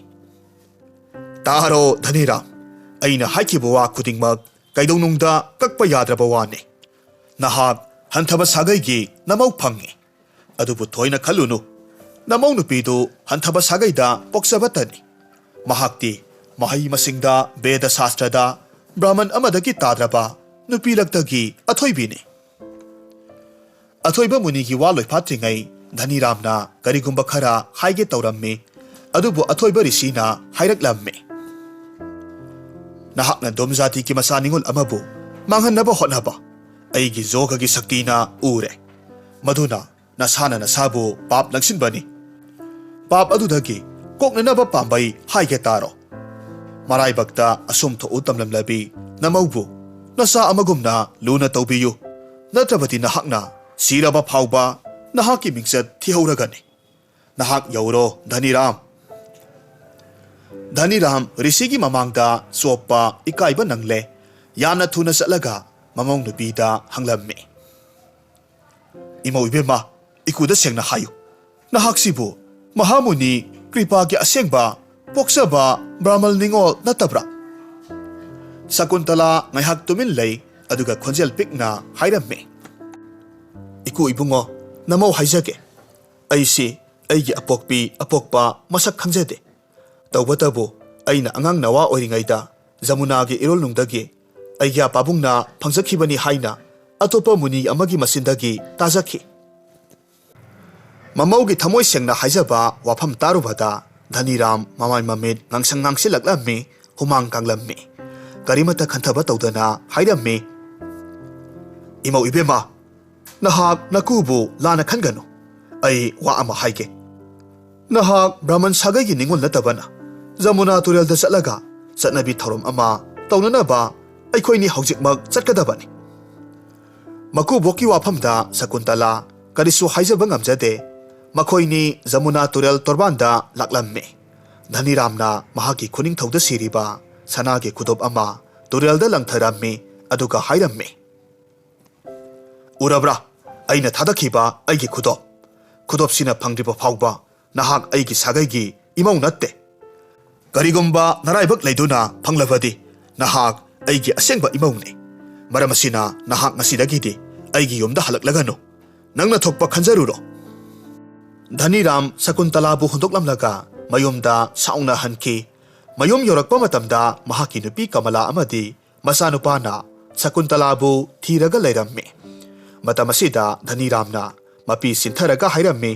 "ꯇꯥꯔꯣ ꯙꯅꯤꯔꯥꯝ, ꯑꯩꯅ ꯍꯥꯏꯈꯤꯕ ꯋꯥ ꯈꯨꯗꯤꯡꯃꯛ ꯀꯩꯗꯧꯅꯨꯡꯗ ꯀꯛꯄ ꯌꯥꯗ꯭ꯔꯕ ꯋꯥꯅꯤ꯫ ꯅꯍꯥꯛ ꯍꯟꯊꯕ ꯁꯥꯒꯩꯒꯤ ꯅꯃꯧ ꯐꯪꯉꯤ꯫ ꯑꯗꯨꯕꯨ ꯊꯣꯏꯅ ꯈꯜꯂꯨꯅꯨ, ꯅꯃꯧ ꯅꯨꯄꯤꯗꯨ ꯍꯟꯊꯕ ꯁꯥꯒꯩꯗ ꯄꯣꯛꯆꯕꯇꯅꯤ꯫ ꯃꯍꯥꯛꯇꯤ ꯃꯍꯩ ꯃꯁꯤꯡꯗ, ꯕꯦꯗ ꯁꯥꯁꯇ꯭ꯔꯗ ꯕ꯭ꯔꯥꯍꯃꯟ ꯑꯃꯗꯒꯤ ꯇꯥꯗ꯭ꯔꯕ ꯅꯨꯄꯤꯂꯛꯇꯒꯤ ꯑꯊꯣꯏꯕꯤꯅꯤ꯫" ꯑꯊꯣꯏꯕ ꯃꯨꯅꯤꯒꯤ ꯋꯥ ꯂꯣꯏꯐꯥꯠꯇ꯭ꯔꯤꯉꯩ ꯙꯅꯤꯔꯥꯝꯅ ꯀꯔꯤꯒꯨꯝꯕ ꯈꯔ ꯍꯥꯏꯒꯦ ꯇꯧꯔꯝꯃꯤ, ꯑꯗꯨꯕꯨ ꯑꯊꯣꯏꯕ ꯔꯤꯁꯤꯅ ꯍꯥꯏꯔꯛꯂꯝꯃꯤ, "ꯅꯍꯥꯛꯅ ꯗꯣꯝ ꯖꯥꯇꯤꯒꯤ ꯃꯆꯥ ꯅꯤꯉꯣꯜ ꯑꯃꯕꯨ ꯃꯥꯡꯍꯟꯅꯕ ꯍꯣꯠꯅꯕ, ꯑꯩꯒꯤ ꯖꯣꯒꯒꯤ ꯁꯛꯇꯤꯅ ꯎꯔꯦ꯫ ꯃꯗꯨꯅ ꯅꯁꯥꯅ ꯅꯁꯥꯕꯨ ꯄꯥꯞ ꯂꯪꯁꯤꯟꯕꯅꯤ꯫ ꯄꯥꯞ ꯑꯗꯨꯗꯒꯤ ꯀꯣꯛꯅꯅꯕ ꯄꯥꯝꯕꯩ ꯍꯥꯏꯒꯦ ꯇꯥꯔꯣ꯫ ꯃꯔꯥꯏꯕꯛꯇ ꯑꯁꯨꯝ ꯊꯣꯛꯎ ꯇꯝꯂꯝꯂꯕꯤ ꯅꯃꯧꯕꯨ ꯅꯆꯥ ꯑꯃꯒꯨꯝꯅ ꯂꯨꯅ ꯇꯧꯕꯤꯌꯨ, ꯅꯠꯇ꯭ꯔꯕꯗꯤ ꯅꯍꯥꯛꯅ ꯁꯤꯔꯕ ꯐꯥꯎꯕ ꯅꯍꯥꯛꯀꯤ ꯃꯤꯡꯆꯠ ꯊꯤꯍꯧꯔꯒꯅꯤ꯫ ꯅꯍꯥꯛ ꯌꯧꯔꯣ, ꯙꯅꯤꯔꯥꯝ꯫" ꯙꯅꯤꯔꯥꯝ ꯔꯤꯁꯤꯒꯤ ꯃꯃꯥꯡꯗ ꯆꯣꯞꯄ ꯏꯀꯥꯏꯕ ꯅꯪꯂꯦ꯫ ꯌꯥꯝꯅ ꯊꯨꯅ ꯆꯠꯂꯒ ꯃꯃꯧ ꯅꯨꯄꯤꯗ ꯍꯪꯂꯝꯃꯤ, "ꯏꯃꯧ ꯏꯕꯦꯝꯃ, ꯏꯀꯨꯗ ꯁꯦꯡꯅ ꯍꯥꯏꯌꯨ, ꯅꯍꯥꯛꯁꯤꯕꯨ ꯃꯍꯥꯃꯨꯅꯤ ꯀ꯭ꯔꯤꯄꯥꯒꯤ ꯑꯁꯦꯡꯕ ꯄꯣꯛꯆꯕ ꯕ꯭ꯔꯥꯍꯃꯜ ꯅꯤꯉꯣꯜ ꯅꯠꯇꯕ꯭ꯔꯥ?" ꯁꯀꯨꯟꯇꯂꯥ ꯉꯥꯏꯍꯥꯛ ꯇꯨꯃꯤꯟ ꯂꯩ, ꯑꯗꯨꯒ ꯈꯣꯟꯖꯦꯜ ꯄꯤꯛꯅ ꯍꯥꯏꯔꯝꯃꯤ, "ꯏꯀꯨ ꯏꯕꯨꯡꯉꯣ, ꯅꯃꯧ ꯍꯥꯏꯖꯒꯦ, ꯑꯩꯁꯤ ꯑꯩꯒꯤ ꯑꯄꯣꯛꯄꯤ ꯑꯄꯣꯛꯄ ꯃꯁꯛ ꯈꯪꯖꯗꯦ꯫ ꯇꯧꯕꯇꯕꯨ ꯑꯩꯅ ꯑꯉꯥꯡ ꯅꯋꯥ ꯑꯣꯏꯔꯤꯉꯩꯗ ꯖꯃꯨꯅꯥꯒꯤ ꯏꯔꯣꯜꯅꯨꯡꯗꯒꯤ ꯑꯩꯒ꯭ꯌꯥ ꯄꯥꯕꯨꯡꯅ ꯐꯪꯖꯈꯤꯕꯅꯤ ꯍꯥꯏꯅ ꯑꯇꯣꯞꯄ ꯃꯨꯅꯤ ꯑꯃꯒꯤ ꯃꯆꯤꯟꯗꯒꯤ ꯇꯥꯖꯈꯤ꯫ ꯃꯃꯧꯒꯤ ꯊꯃꯣꯏ ꯁꯦꯡꯅ ꯍꯥꯏꯖꯕ ꯋꯥꯐꯝ ꯇꯥꯔꯨꯕꯗ ꯙꯅꯤꯔꯥꯝ ꯃꯃꯥꯏ ꯃꯃꯤꯠ ꯉꯥꯡꯁꯪ ꯉꯥꯡꯁꯤꯜꯂꯛꯂꯝꯃꯤ, ꯍꯨꯃꯥꯡ ꯀꯥꯡꯂꯝꯃꯤ꯫ ꯀꯔꯤꯃꯠꯇ ꯈꯟꯊꯕ ꯇꯧꯗꯅ ꯍꯥꯏꯔꯝꯃꯤ, "ꯏꯃꯧ ꯏꯕꯦꯝꯃ, ꯅꯍꯥꯛ ꯅꯀꯨꯕꯨ ꯂꯥꯟꯅ ꯈꯟꯒꯅꯨ꯫ ꯑꯩ ꯋꯥ ꯑꯃ ꯍꯥꯏꯒꯦ꯫ ꯅꯍꯥꯛ ꯕ꯭ꯔꯥꯍꯃꯟ ꯁꯥꯒꯩꯒꯤ ꯅꯤꯉꯣꯜ ꯅꯠꯇꯕꯅ ꯖꯃꯨꯅꯥ ꯇꯨꯔꯦꯜꯗ ꯆꯠꯂꯒ ꯆꯠꯅꯕꯤ ꯊꯧꯔꯝ ꯑꯃ ꯇꯧꯅꯅꯕ ꯑꯩꯈꯣꯏꯅꯤ ꯍꯧꯖꯤꯛꯃꯛ ꯆꯠꯀꯗꯕꯅꯤ꯫" ꯃꯀꯨꯕꯣꯛꯀꯤ ꯋꯥꯐꯝꯗ ꯁꯀꯨꯟꯇꯂꯥ ꯀꯔꯤꯁꯨ ꯍꯥꯏꯖꯕ ꯉꯝꯖꯗꯦ꯫ ꯃꯈꯣꯏꯅꯤ ꯖꯃꯨꯅꯥ ꯇꯨꯔꯦꯜ ꯇꯣꯔꯕꯥꯟꯗ ꯂꯥꯛꯂꯝꯃꯤ꯫ ꯙꯅꯤꯔꯥꯝꯅ ꯃꯍꯥꯛꯀꯤ ꯈꯨꯅꯤꯡꯊꯧꯗ ꯁꯤꯔꯤꯕ ꯁꯅꯥꯒꯤ ꯈꯨꯗꯣꯞ ꯑꯃ ꯇꯨꯔꯦꯜꯗ ꯂꯪꯊꯔꯝꯃꯤ, ꯑꯗꯨꯒ ꯍꯥꯏꯔꯝꯃꯤ, "ꯎꯔꯕ꯭ꯔꯥ? ꯑꯩꯅ ꯊꯥꯗꯈꯤꯕ ꯑꯩꯒꯤ ꯈꯨꯗꯣꯞ꯫ ꯈꯨꯗꯣꯞꯁꯤꯅ ꯐꯪꯗ꯭ꯔꯤꯕ ꯐꯥꯎꯕ ꯅꯍꯥꯛ ꯑꯩꯒꯤ ꯁꯥꯒꯩꯒꯤ ꯏꯃꯧ ꯅꯠꯇꯦ꯫ ꯀꯔꯤꯒꯨꯝꯕ ꯅꯔꯥꯏꯕꯛ ꯂꯩꯗꯨꯅ ꯐꯪꯂꯕꯗꯤ ꯅꯍꯥꯛ ꯑꯩꯒꯤ ꯑꯁꯦꯡꯕ ꯏꯃꯧꯅꯤ꯫ ꯃꯔꯝ ꯑꯁꯤꯅ ꯅꯍꯥꯛ ꯉꯁꯤꯗꯒꯤꯗꯤ ꯑꯩꯒꯤ ꯌꯨꯝꯗ ꯍꯜꯂꯛꯂꯒꯅꯨ꯫ ꯅꯪꯅ ꯊꯣꯛꯄ ꯈꯟꯖꯔꯨꯔꯣ꯫" ꯙꯅꯤꯔꯥꯝ ꯁꯀꯨꯟꯇꯂꯥꯕꯨ ꯍꯨꯟꯗꯣꯛꯂꯝꯂꯒ ꯃꯌꯨꯝꯗ ꯁꯥꯎꯅ ꯍꯟꯈꯤ꯫ ꯃꯌꯨꯝ ꯌꯧꯔꯛꯄ ꯃꯇꯝꯗ ꯃꯍꯥꯛꯀꯤ ꯅꯨꯄꯤ ꯀꯃꯂꯥ ꯑꯃꯗꯤ ꯃꯆꯥꯅꯨꯄꯥꯅ ꯁꯀꯨꯟꯇꯂꯥꯕꯨ ꯊꯤꯔꯒ ꯂꯩꯔꯝꯃꯤ꯫ ꯃꯇꯝ ꯑꯁꯤꯗ ꯙꯅꯤꯔꯥꯝꯅ ꯃꯄꯤ ꯁꯤꯟꯊꯔꯒ ꯍꯥꯏꯔꯝꯃꯤ,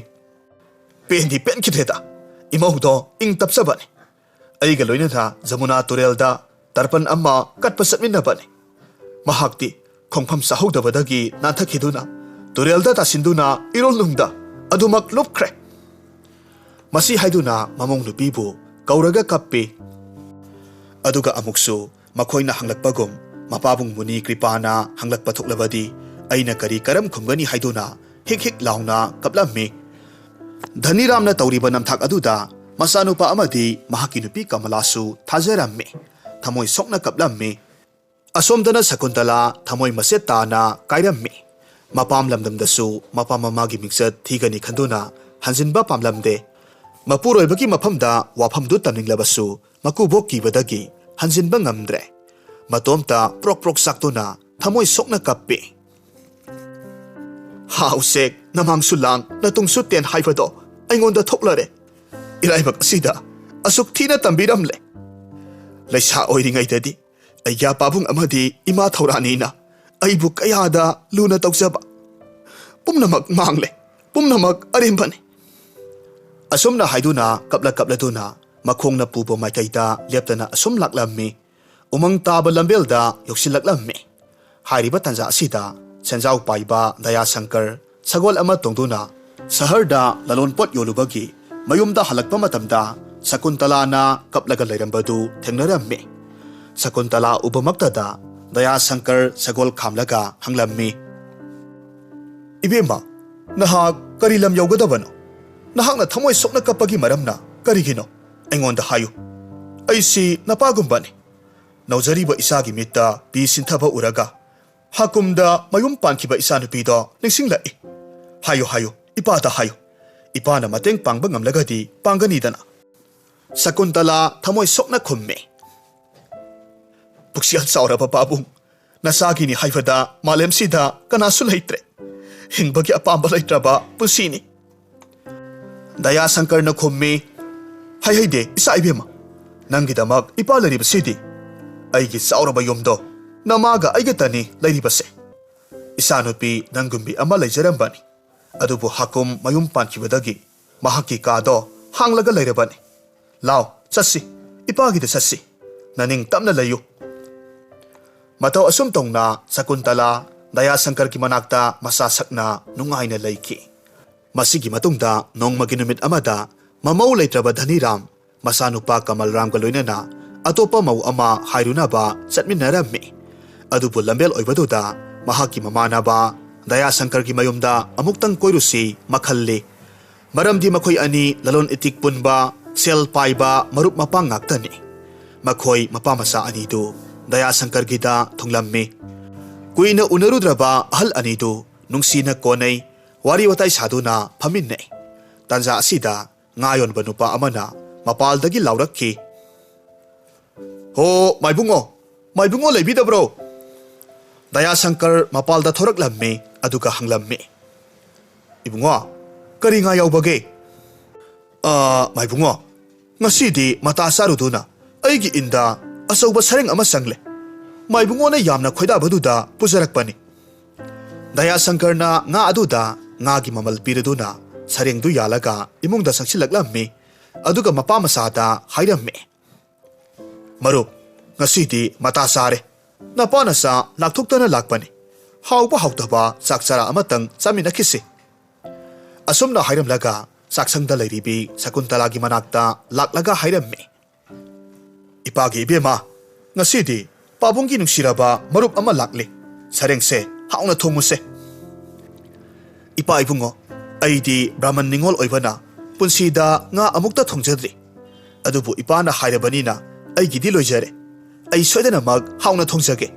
"ꯄꯦꯟꯗꯤ ꯄꯦꯟꯈꯤꯗ꯭ꯔꯦꯗ꯫ ꯏꯃꯧꯗꯣ ꯏꯪ ꯇꯞꯆꯕꯅꯤ꯫ ꯑꯩꯒ ꯂꯣꯏꯅꯅ ꯖꯃꯨꯅꯥ ꯇꯨꯔꯦꯜꯗ ꯇꯔꯄꯟ ꯑꯃ ꯀꯠꯄ ꯆꯠꯃꯤꯟꯅꯕꯅꯤ꯫ ꯃꯍꯥꯛꯇꯤ ꯈꯣꯡꯐꯝ ꯆꯥꯍꯧꯗꯕꯗꯒꯤ ꯅꯥꯟꯊꯈꯤꯗꯨꯅ ꯇꯨꯔꯦꯜꯗ ꯇꯥꯁꯤꯟꯗꯨꯅ ꯏꯔꯣꯜꯅꯨꯡꯗ ꯑꯗꯨꯃꯛ ꯂꯨꯞꯈ꯭ꯔꯦ꯫" ꯃꯁꯤ ꯍꯥꯏꯗꯨꯅ ꯃꯃꯧ ꯅꯨꯄꯤꯕꯨ ꯀꯧꯔꯒ ꯀꯞꯄꯤ꯫ ꯑꯗꯨꯒ ꯑꯃꯨꯛꯁꯨ ꯃꯈꯣꯏꯅ ꯍꯪꯂꯛꯄꯒꯨꯝ ꯃꯄꯥꯕꯨꯡ ꯃꯨꯅꯤ ꯀ꯭ꯔꯤꯄꯥꯅ ꯍꯪꯂꯛꯄ ꯊꯣꯛꯂꯕꯗꯤ ꯑꯩꯅ ꯀꯔꯤ ꯀꯔꯝ ꯈꯨꯝꯒꯅꯤ ꯍꯥꯏꯗꯨꯅ ꯍꯤꯛ ꯍꯤꯛ ꯂꯥꯎꯅ ꯀꯞꯂꯝꯃꯤ꯫ ꯙꯅꯤꯔꯥꯝꯅ ꯇꯧꯔꯤꯕ ꯅꯝꯊꯥꯛ ꯑꯗꯨꯗ ꯃꯆꯥꯅꯨꯄꯥ ꯑꯃꯗꯤ ꯃꯍꯥꯛꯀꯤ ꯅꯨꯄꯤ ꯀꯃꯂꯥꯁꯨ ꯊꯥꯖꯔꯝꯃꯤ꯫ ꯊꯃꯣꯏ ꯁꯣꯛꯅ ꯀꯞꯂꯝꯃꯤ꯫ ꯑꯁꯣꯝꯗꯅ ꯁꯀꯨꯟꯇꯂꯥ ꯊꯃꯣꯏ ꯃꯆꯦꯠ ꯇꯥꯅ ꯀꯥꯏꯔꯝꯃꯤ꯫ ꯃꯄꯥꯝ ꯂꯝꯗꯝꯗꯁꯨ ꯃꯄꯥ ꯃꯃꯥꯒꯤ ꯃꯤꯡꯆꯠ ꯊꯤꯒꯅꯤ ꯈꯟꯗꯨꯅ ꯍꯟꯖꯤꯟꯕ ꯄꯥꯝꯂꯝꯗꯦ꯫ ꯃꯄꯨꯔꯣꯏꯕꯒꯤ ꯃꯐꯝꯗ ꯋꯥꯐꯝꯗꯨ ꯇꯝꯅꯤꯡꯂꯕꯁꯨ ꯃꯀꯨꯕꯣꯛ ꯀꯤꯕꯗꯒꯤ ꯍꯟꯖꯤꯟꯕ ꯉꯝꯗ꯭ꯔꯦ꯫ ꯃꯇꯣꯝꯇ ꯄ꯭ꯔꯣꯛ ꯄ꯭ꯔꯣꯛ ꯆꯥꯛꯇꯨꯅ ꯊꯃꯣꯏ ꯁꯣꯛꯅ ꯀꯞꯄꯤ꯫ "ꯍꯥ ꯎꯆꯦꯛ, ꯅꯃꯥꯡꯁꯨ ꯂꯥꯡ, ꯅꯇꯨꯡꯁꯨ ꯇꯦꯟ ꯍꯥꯏꯕꯗꯣ ꯑꯩꯉꯣꯟꯗ ꯊꯣꯛꯂꯔꯦ꯫ ꯏꯔꯥꯏꯕꯛ ꯑꯁꯤꯗ ꯑꯁꯨꯛ ꯊꯤꯅ ꯇꯝꯕꯤꯔꯝꯂꯦ꯫ ꯂꯩꯁꯥ ꯑꯣꯏꯔꯤꯉꯩꯗꯗꯤ ꯑꯩꯒꯤ ꯄꯥꯕꯨꯡ ꯑꯃꯗꯤ ꯏꯃꯥ ꯊꯧꯔꯥꯅꯤꯅ ꯑꯩꯕꯨ ꯀꯌꯥꯗ ꯂꯨꯅ ꯇꯧꯖꯕ꯫ ꯄꯨꯝꯅꯃꯛ ꯃꯥꯡꯂꯦ, ꯄꯨꯝꯅꯃꯛ ꯑꯔꯦꯝꯕꯅꯤ꯫ ꯑꯁꯨꯝꯅ ꯍꯥꯏꯗꯨꯅ ꯀꯞꯂ ꯀꯞꯂꯗꯨꯅ ꯃꯈꯣꯡꯅ ꯄꯨꯕ ꯃꯥꯏꯀꯩꯗ ꯂꯦꯞꯇꯅ ꯑꯁꯨꯝ ꯂꯥꯛꯂꯝꯃꯤ꯫ ꯎꯃꯪ ꯇꯥꯕ ꯂꯝꯕꯦꯜꯗ ꯌꯧꯁꯤꯜꯂꯛꯂꯝꯃꯤ꯫ ꯍꯥꯏꯔꯤꯕ ꯇꯥꯟꯖꯥ ꯑꯁꯤꯗ ꯁꯦꯟꯖꯥꯎ ꯄꯥꯏꯕ ꯗꯌꯥꯁꯪꯀꯔ ꯁꯒꯣꯜ ꯑꯃ ꯇꯣꯡꯗꯨꯅ ꯁꯍꯔꯗ ꯂꯂꯣꯟꯄꯣꯠ ꯌꯣꯜꯂꯨꯕꯒꯤ ꯃꯌꯨꯝꯗ ꯍꯜꯂꯛꯄ ꯃꯇꯝꯗ ꯁꯀꯨꯟꯇꯂꯥꯅ ꯀꯞꯂꯒ ꯂꯩꯔꯝꯕꯗꯨ ꯊꯦꯡꯅꯔꯝꯃꯤ꯫ ꯁꯀꯨꯟꯇꯂꯥ ꯎꯕꯃꯛꯇꯗ ꯗꯌꯥꯁꯪꯀꯔ ꯁꯒꯣꯜ ꯈꯥꯝꯂꯒ ꯍꯪꯂꯝꯃꯤ, "ꯏꯕꯦꯝꯃ, ꯅꯍꯥꯛ ꯀꯔꯤ ꯂꯝ ꯌꯧꯒꯗꯕꯅꯣ? ꯅꯍꯥꯛꯅ ꯊꯃꯣꯏ ꯁꯣꯛꯅ ꯀꯞꯄꯒꯤ ꯃꯔꯝꯅ ꯀꯔꯤꯒꯤꯅꯣ? ꯑꯩꯉꯣꯟꯗ ꯍꯥꯏꯌꯨ꯫ ꯑꯩꯁꯤ ꯅꯄꯥꯒꯨꯝꯕꯅꯤ꯫ ꯅꯧꯖꯔꯤꯕ ꯏꯆꯥꯒꯤ ꯃꯤꯠꯇ ꯄꯤ ꯁꯤꯟꯊꯕ ꯎꯔꯒ ꯍꯥꯀꯨꯝꯗ ꯃꯌꯨꯝ ꯄꯥꯟꯈꯤꯕ ꯏꯆꯥꯅꯨꯄꯤꯗꯣ ꯅꯤꯡꯁꯤꯡꯂꯛꯏ꯫ ꯍꯥꯏꯌꯨ, ꯍꯥꯏꯌꯨ, ꯏꯄꯥꯗ ꯍꯥꯏꯌꯨ꯫ ꯏꯄꯥꯅ ꯃꯇꯦꯡ ꯄꯥꯡꯕ ꯉꯝꯂꯒꯗꯤ ꯄꯥꯡꯒꯅꯤꯗꯅ꯫" ꯁꯀꯨꯟꯇꯂꯥ ꯊꯃꯣꯏ ꯁꯣꯛꯅ ꯈꯨꯝꯃꯤ, "ꯄꯨꯛꯆꯦꯜ ꯆꯥꯎꯔꯕ ꯄꯥꯕꯨꯡ, ꯅꯆꯥꯒꯤꯅꯤ ꯍꯥꯏꯕꯗ ꯃꯥꯂꯦꯝꯁꯤꯗ ꯀꯅꯥꯁꯨ ꯂꯩꯇ꯭ꯔꯦ꯫ ꯍꯤꯡꯕꯒꯤ ꯑꯄꯥꯝꯕ ꯂꯩꯇ꯭ꯔꯕ ꯄꯨꯟꯁꯤꯅꯤ꯫" ꯗꯌꯥꯁꯪꯀꯔꯅ ꯈꯨꯝꯃꯤ, "ꯍꯥꯏꯍꯩꯗꯦ, ꯏꯆꯥ ꯏꯕꯦꯝꯃ꯫ ꯅꯪꯒꯤꯗꯃꯛ ꯏꯄꯥ ꯂꯩꯔꯤꯕꯁꯤꯗꯤ꯫ ꯑꯩꯒꯤ ꯆꯥꯎꯔꯕ ꯌꯨꯝꯗꯣ ꯅꯃꯥꯒ ꯑꯩꯒꯇꯅꯤ ꯂꯩꯔꯤꯕꯁꯦ꯫ ꯏꯆꯥꯅꯨꯄꯤ ꯅꯪꯒꯨꯝꯕꯤ ꯑꯃ ꯂꯩꯖꯔꯝꯕꯅꯤ꯫ ꯑꯗꯨꯕꯨ ꯍꯥꯀꯨꯝ ꯃꯌꯨꯝ ꯄꯥꯟꯈꯤꯕꯗꯒꯤ ꯃꯍꯥꯛꯀꯤ ꯀꯥꯗꯣ ꯍꯥꯡꯂꯒ ꯂꯩꯔꯕꯅꯤ꯫ ꯂꯥꯎ, ꯆꯠꯁꯤ, ꯏꯄꯥꯒꯤꯗ ꯆꯠꯁꯤ꯫ ꯅꯅꯤꯡ ꯇꯞꯅ ꯂꯩꯌꯨ꯫" ꯃꯇꯧ ꯑꯁꯨꯝ ꯇꯧꯅ ꯁꯀꯨꯟꯇꯂꯥ ꯗꯌꯥꯁꯪꯀꯔꯒꯤ ꯃꯅꯥꯛꯇ ꯃꯆꯥ ꯁꯛꯅ ꯅꯨꯡꯉꯥꯏꯅ ꯂꯩꯈꯤ꯫ ꯃꯁꯤꯒꯤ ꯃꯇꯨꯡꯗ ꯅꯣꯡꯃꯒꯤ ꯅꯨꯃꯤꯠ ꯑꯃꯗ ꯃꯃꯧ ꯂꯩꯇ꯭ꯔꯕ ꯙꯅꯤꯔꯥꯝ ꯃꯆꯥꯅꯨꯄꯥ ꯀꯃꯜꯔꯥꯝꯒ ꯂꯣꯏꯅꯅ ꯑꯇꯣꯞꯄ ꯃꯧ ꯑꯃ ꯍꯥꯏꯔꯨꯅꯕ ꯆꯠꯃꯤꯟꯅꯔꯝꯃꯤ꯫ ꯑꯗꯨꯕꯨ ꯂꯝꯕꯦꯜ ꯑꯣꯏꯕꯗꯨꯗ ꯃꯍꯥꯛꯀꯤ ꯃꯃꯥꯟꯅꯕ ꯗꯌꯥꯁꯪꯀꯔꯒꯤ ꯃꯌꯨꯝꯗ ꯑꯃꯨꯛꯇꯪ ꯀꯣꯏꯔꯨꯁꯤ ꯃꯈꯜꯂꯤ꯫ ꯃꯔꯝꯗꯤ ꯃꯈꯣꯏ ꯑꯅꯤ ꯂꯂꯣꯟ ꯏꯇꯤꯛ ꯄꯨꯟꯕ, ꯁꯦꯜ ꯄꯥꯏꯕ ꯃꯔꯨꯞ ꯃꯄꯥꯡ ꯉꯥꯛꯇꯅꯤ꯫ ꯃꯈꯣꯏ ꯃꯄꯥ ꯃꯆꯥ ꯑꯅꯤꯗꯨ ꯗꯌꯥꯁꯪꯀꯔꯒꯤꯗ ꯊꯨꯡꯂꯝꯃꯤ꯫ ꯀꯨꯏꯅ ꯎꯅꯔꯨꯗ꯭ꯔꯕ ꯑꯍꯜ ꯑꯅꯤꯗꯨ ꯅꯨꯡꯁꯤꯅ ꯀꯣꯟꯅꯩ, ꯋꯥꯔꯤ ꯋꯥꯇꯥꯏ ꯁꯥꯗꯨꯅ ꯐꯝꯃꯤꯟꯅꯩ꯫ ꯇꯥꯟꯖꯥ ꯑꯁꯤꯗ ꯉꯥ ꯌꯣꯟꯕ ꯅꯨꯄꯥ ꯑꯃꯅ ꯃꯄꯥꯜꯗꯒꯤ ꯂꯥꯎꯔꯛꯈꯤ, "ꯍꯣ, ꯃꯥꯏꯕꯨꯡꯉꯣ, ꯃꯥꯏꯕꯨꯡꯉꯣ ꯂꯩꯕꯤꯗꯕ꯭ꯔꯣ?" ꯗꯌꯥꯁꯪꯀꯔ ꯃꯄꯥꯜꯗ ꯊꯣꯔꯛꯂꯝꯃꯤ, ꯑꯗꯨꯒ ꯍꯪꯂꯝꯃꯤ, "ꯏꯕꯨꯡꯉꯣ, ꯀꯔꯤ ꯉꯥ ꯌꯥꯎꯕꯒꯦ?" "ꯑ, ꯃꯥꯏꯕꯨꯡꯉꯣ, ꯉꯁꯤꯗꯤ ꯃꯇꯥ ꯆꯥꯔꯨꯗꯨꯅ ꯑꯩꯒꯤ ꯏꯟꯗ ꯑꯆꯧꯕ ꯁꯔꯦꯡ ꯑꯃ ꯆꯪꯂꯦ꯫ ꯃꯥꯏꯕꯨꯡꯉꯣꯅ ꯌꯥꯝꯅ ꯈꯣꯏꯗꯥꯕꯗꯨꯗ ꯄꯨꯖꯔꯛꯄꯅꯤ꯫ ꯗꯌꯥꯁꯪꯀꯔꯅ ꯉꯥ ꯑꯗꯨꯗ ꯉꯥꯒꯤ ꯃꯃꯜ ꯄꯤꯔꯗꯨꯅ ꯁꯔꯦꯡꯗꯨ ꯌꯥꯜꯂꯒ ꯏꯃꯨꯡꯗ ꯆꯪꯁꯤꯜꯂꯛꯂꯝꯃꯤ꯫ ꯑꯗꯨꯒ ꯃꯄꯥ ꯃꯆꯥꯗ ꯍꯥꯏꯔꯝꯃꯤ, "ꯃꯔꯨꯞ, ꯉꯁꯤꯗꯤ ꯃꯇꯥ ꯆꯥꯔꯦ꯫ ꯅꯄꯥ ꯅꯆꯥ ꯂꯥꯛꯊꯣꯛꯇꯅ ꯂꯥꯛꯄꯅꯤ꯫ ꯍꯥꯎꯕ ꯍꯥꯎꯇꯕ ꯆꯥꯛ ꯆꯔꯥ ꯑꯃꯇꯪ ꯆꯥꯃꯤꯟꯅꯈꯤꯁꯤ꯫" ꯑꯁꯨꯝꯅ ꯍꯥꯏꯔꯝꯂꯒ ꯆꯥꯛꯁꯪꯗ ꯂꯩꯔꯤꯕꯤ ꯁꯀꯨꯟꯇꯂꯥꯒꯤ ꯃꯅꯥꯛꯇ ꯂꯥꯛꯂꯒ ꯍꯥꯏꯔꯝꯃꯤ, "ꯏꯄꯥꯒꯤ ꯏꯕꯦꯝꯃ, ꯉꯁꯤꯗꯤ ꯄꯥꯕꯨꯡꯒꯤ ꯅꯨꯡꯁꯤꯔꯕ ꯃꯔꯨꯞ ꯑꯃ ꯂꯥꯛꯂꯦ꯫ ꯁꯔꯦꯡꯁꯦ ꯍꯥꯎꯅ ꯊꯣꯡꯉꯨꯁꯦ꯫" "ꯏꯄꯥ ꯏꯕꯨꯡꯉꯣ, ꯑꯩꯗꯤ ꯕ꯭ꯔꯥꯍꯃꯟ ꯅꯤꯉꯣꯜ ꯑꯣꯏꯕꯅ ꯄꯨꯟꯁꯤꯗ ꯉꯥ ꯑꯃꯨꯛꯇ ꯊꯣꯡꯖꯗ꯭ꯔꯤ꯫ ꯑꯗꯨꯕꯨ ꯏꯄꯥꯅ ꯍꯥꯏꯔꯕꯅꯤꯅ ꯑꯩꯒꯤꯗꯤ ꯂꯣꯏꯖꯔꯦ꯫ ꯑꯩ ꯁꯣꯏꯗꯅꯃꯛ ꯍꯥꯎꯅ ꯊꯣꯡꯖꯒꯦ꯫"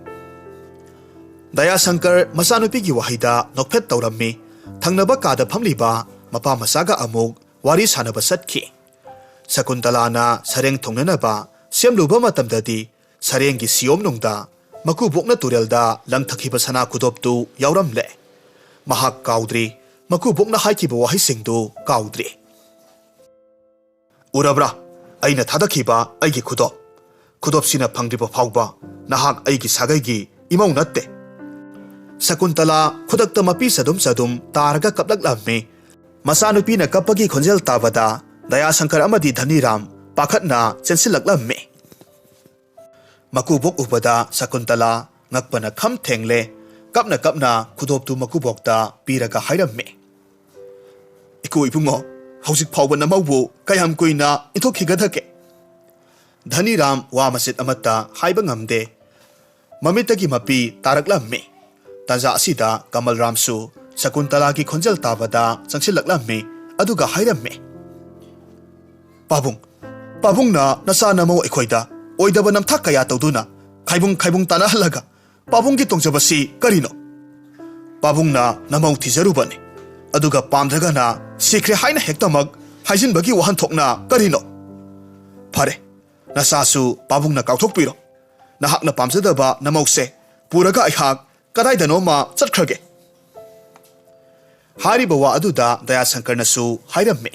ꯗꯌꯥꯁꯪꯀꯔ ꯃꯆꯥꯅꯨꯄꯤꯒꯤ ꯋꯥꯍꯩꯗ ꯅꯣꯛꯐꯦꯠ ꯇꯧꯔꯝꯃꯤ꯫ ꯊꯪꯅꯕ ꯀꯥꯗ ꯐꯝꯂꯤꯕ ꯃꯄꯥ ꯃꯆꯥꯒ ꯑꯃꯨꯛ ꯋꯥꯔꯤ ꯁꯥꯟꯅꯕ ꯆꯠꯈꯤ꯫ ꯁꯀꯨꯟꯇꯂꯥꯅ ꯁꯔꯦꯡ ꯊꯣꯡꯅꯅꯕ ꯁꯦꯝꯂꯨꯕ ꯃꯇꯝꯗꯗꯤ ꯁꯔꯦꯡꯒꯤ ꯁꯤꯌꯣꯝꯅꯨꯡꯗ ꯃꯀꯨꯕꯣꯛꯅ ꯇꯨꯔꯦꯜꯗ ꯂꯪꯊꯈꯤꯕ ꯁꯅꯥ ꯈꯨꯗꯣꯞꯇꯨ ꯌꯥꯎꯔꯝꯂꯦ꯫ ꯃꯍꯥꯛ ꯀꯥꯎꯗ꯭ꯔꯤ, ꯃꯀꯨꯕꯣꯛꯅ ꯍꯥꯏꯈꯤꯕ ꯋꯥꯍꯩꯁꯤꯡꯗꯨ ꯀꯥꯎꯗ꯭ꯔꯤ꯫ "ꯎꯔꯕ꯭ꯔꯥ? ꯑꯩꯅ ꯊꯥꯗꯈꯤꯕ ꯑꯩꯒꯤ ꯈꯨꯗꯣꯞ꯫ ꯈꯨꯗꯣꯞꯁꯤꯅ ꯐꯪꯗ꯭ꯔꯤꯕ ꯐꯥꯎꯕ ꯅꯍꯥꯛ ꯑꯩꯒꯤ ꯁꯥꯒꯩꯒꯤ ꯏꯃꯧ ꯅꯠꯇꯦ꯫" ꯁꯀꯨꯟꯇꯂꯥ ꯈꯨꯗꯛꯇ ꯃꯄꯤ ꯆꯗꯨꯝ ꯆꯗꯨꯝ ꯇꯥꯔꯒ ꯀꯞꯂꯛꯂꯝꯃꯤ꯫ ꯃꯆꯥꯅꯨꯄꯤꯅ ꯀꯞꯄꯒꯤ ꯈꯣꯟꯖꯦꯜ ꯇꯥꯕꯗ ꯗꯌꯥꯁꯪꯀꯔ ꯑꯃꯗꯤ ꯙꯅꯤꯔꯥꯝ ꯄꯥꯈꯠꯅ ꯆꯦꯟꯁꯤꯜꯂꯛꯂꯝꯃꯤ꯫ ꯃꯀꯨꯕꯣꯛ ꯎꯕꯗ ꯁꯀꯨꯟꯇꯂꯥ ꯉꯛꯄꯅ ꯈꯝ ꯊꯦꯡꯂꯦ꯫ ꯀꯞꯅ ꯀꯞꯅ ꯈꯨꯗꯣꯞꯇꯨ ꯃꯀꯨꯕꯣꯛꯇ ꯄꯤꯔꯒ ꯍꯥꯏꯔꯝꯃꯤ, "ꯏꯀꯨ ꯏꯕꯨꯡꯉꯣ, ꯍꯧꯖꯤꯛ ꯐꯥꯎꯕ ꯅꯃꯧꯕꯨ ꯀꯌꯥꯝ ꯀꯨꯏꯅ ꯏꯟꯊꯣꯛꯈꯤꯒꯗꯒꯦ?" ꯙꯅꯤꯔꯥꯝ ꯋꯥ ꯃꯆꯦꯠ ꯑꯃꯠꯇ ꯍꯥꯏꯕ ꯉꯝꯗꯦ꯫ ꯃꯃꯤꯠꯇꯒꯤ ꯃꯄꯤ ꯇꯥꯔꯛꯂꯝꯃꯤ꯫ ꯇꯥꯟꯖꯥ ꯑꯁꯤꯗ ꯀꯃꯜꯔꯥꯝꯁꯨ ꯁꯀꯨꯟꯇꯂꯥꯒꯤ ꯈꯣꯟꯖꯦꯜ ꯇꯥꯕꯗ ꯆꯪꯁꯤꯜꯂꯛꯂꯝꯃꯤ꯫ ꯑꯗꯨꯒ ꯍꯥꯏꯔꯝꯃꯤ, "ꯄꯥꯕꯨꯡ, ꯄꯥꯕꯨꯡꯅ ꯅꯆꯥ ꯅꯃꯧ ꯑꯩꯈꯣꯏꯗ ꯑꯣꯏꯗꯕ ꯅꯝꯊꯥꯛ ꯀꯌꯥ ꯇꯧꯗꯨꯅ ꯈꯥꯏꯕꯨꯡ ꯈꯥꯏꯕꯨꯡ ꯇꯥꯅꯍꯜꯂꯒ ꯄꯥꯕꯨꯡꯒꯤ ꯇꯣꯡꯖꯕꯁꯤ ꯀꯔꯤꯅꯣ? ꯄꯥꯕꯨꯡꯅ ꯅꯃꯧ ꯊꯤꯖꯔꯨꯕꯅꯤ, ꯑꯗꯨꯒ ꯄꯥꯝꯗ꯭ꯔꯒꯅ ꯁꯤꯈ꯭ꯔꯦ ꯍꯥꯏꯅ ꯍꯦꯛꯇꯃꯛ ꯍꯥꯏꯖꯤꯟꯕꯒꯤ ꯋꯥꯍꯟꯊꯣꯛꯅ ꯀꯔꯤꯅꯣ? ꯐꯔꯦ, ꯅꯆꯥꯁꯨ ꯄꯥꯕꯨꯡꯅ ꯀꯥꯎꯊꯣꯛꯄꯤꯔꯣ꯫ ꯅꯍꯥꯛꯅ ꯄꯥꯝꯖꯗꯕ ꯅꯃꯧꯁꯦ ꯄꯨꯔꯒ ꯑꯩꯍꯥꯛ ꯀꯗꯥꯏꯗꯅꯣꯃ ꯆꯠꯈ꯭ꯔꯒꯦ꯫" ꯍꯥꯏꯔꯤꯕ ꯋꯥ ꯑꯗꯨꯗ ꯗꯌꯥꯁꯪꯀꯔꯅꯁꯨ ꯍꯥꯏꯔꯝꯃꯤ,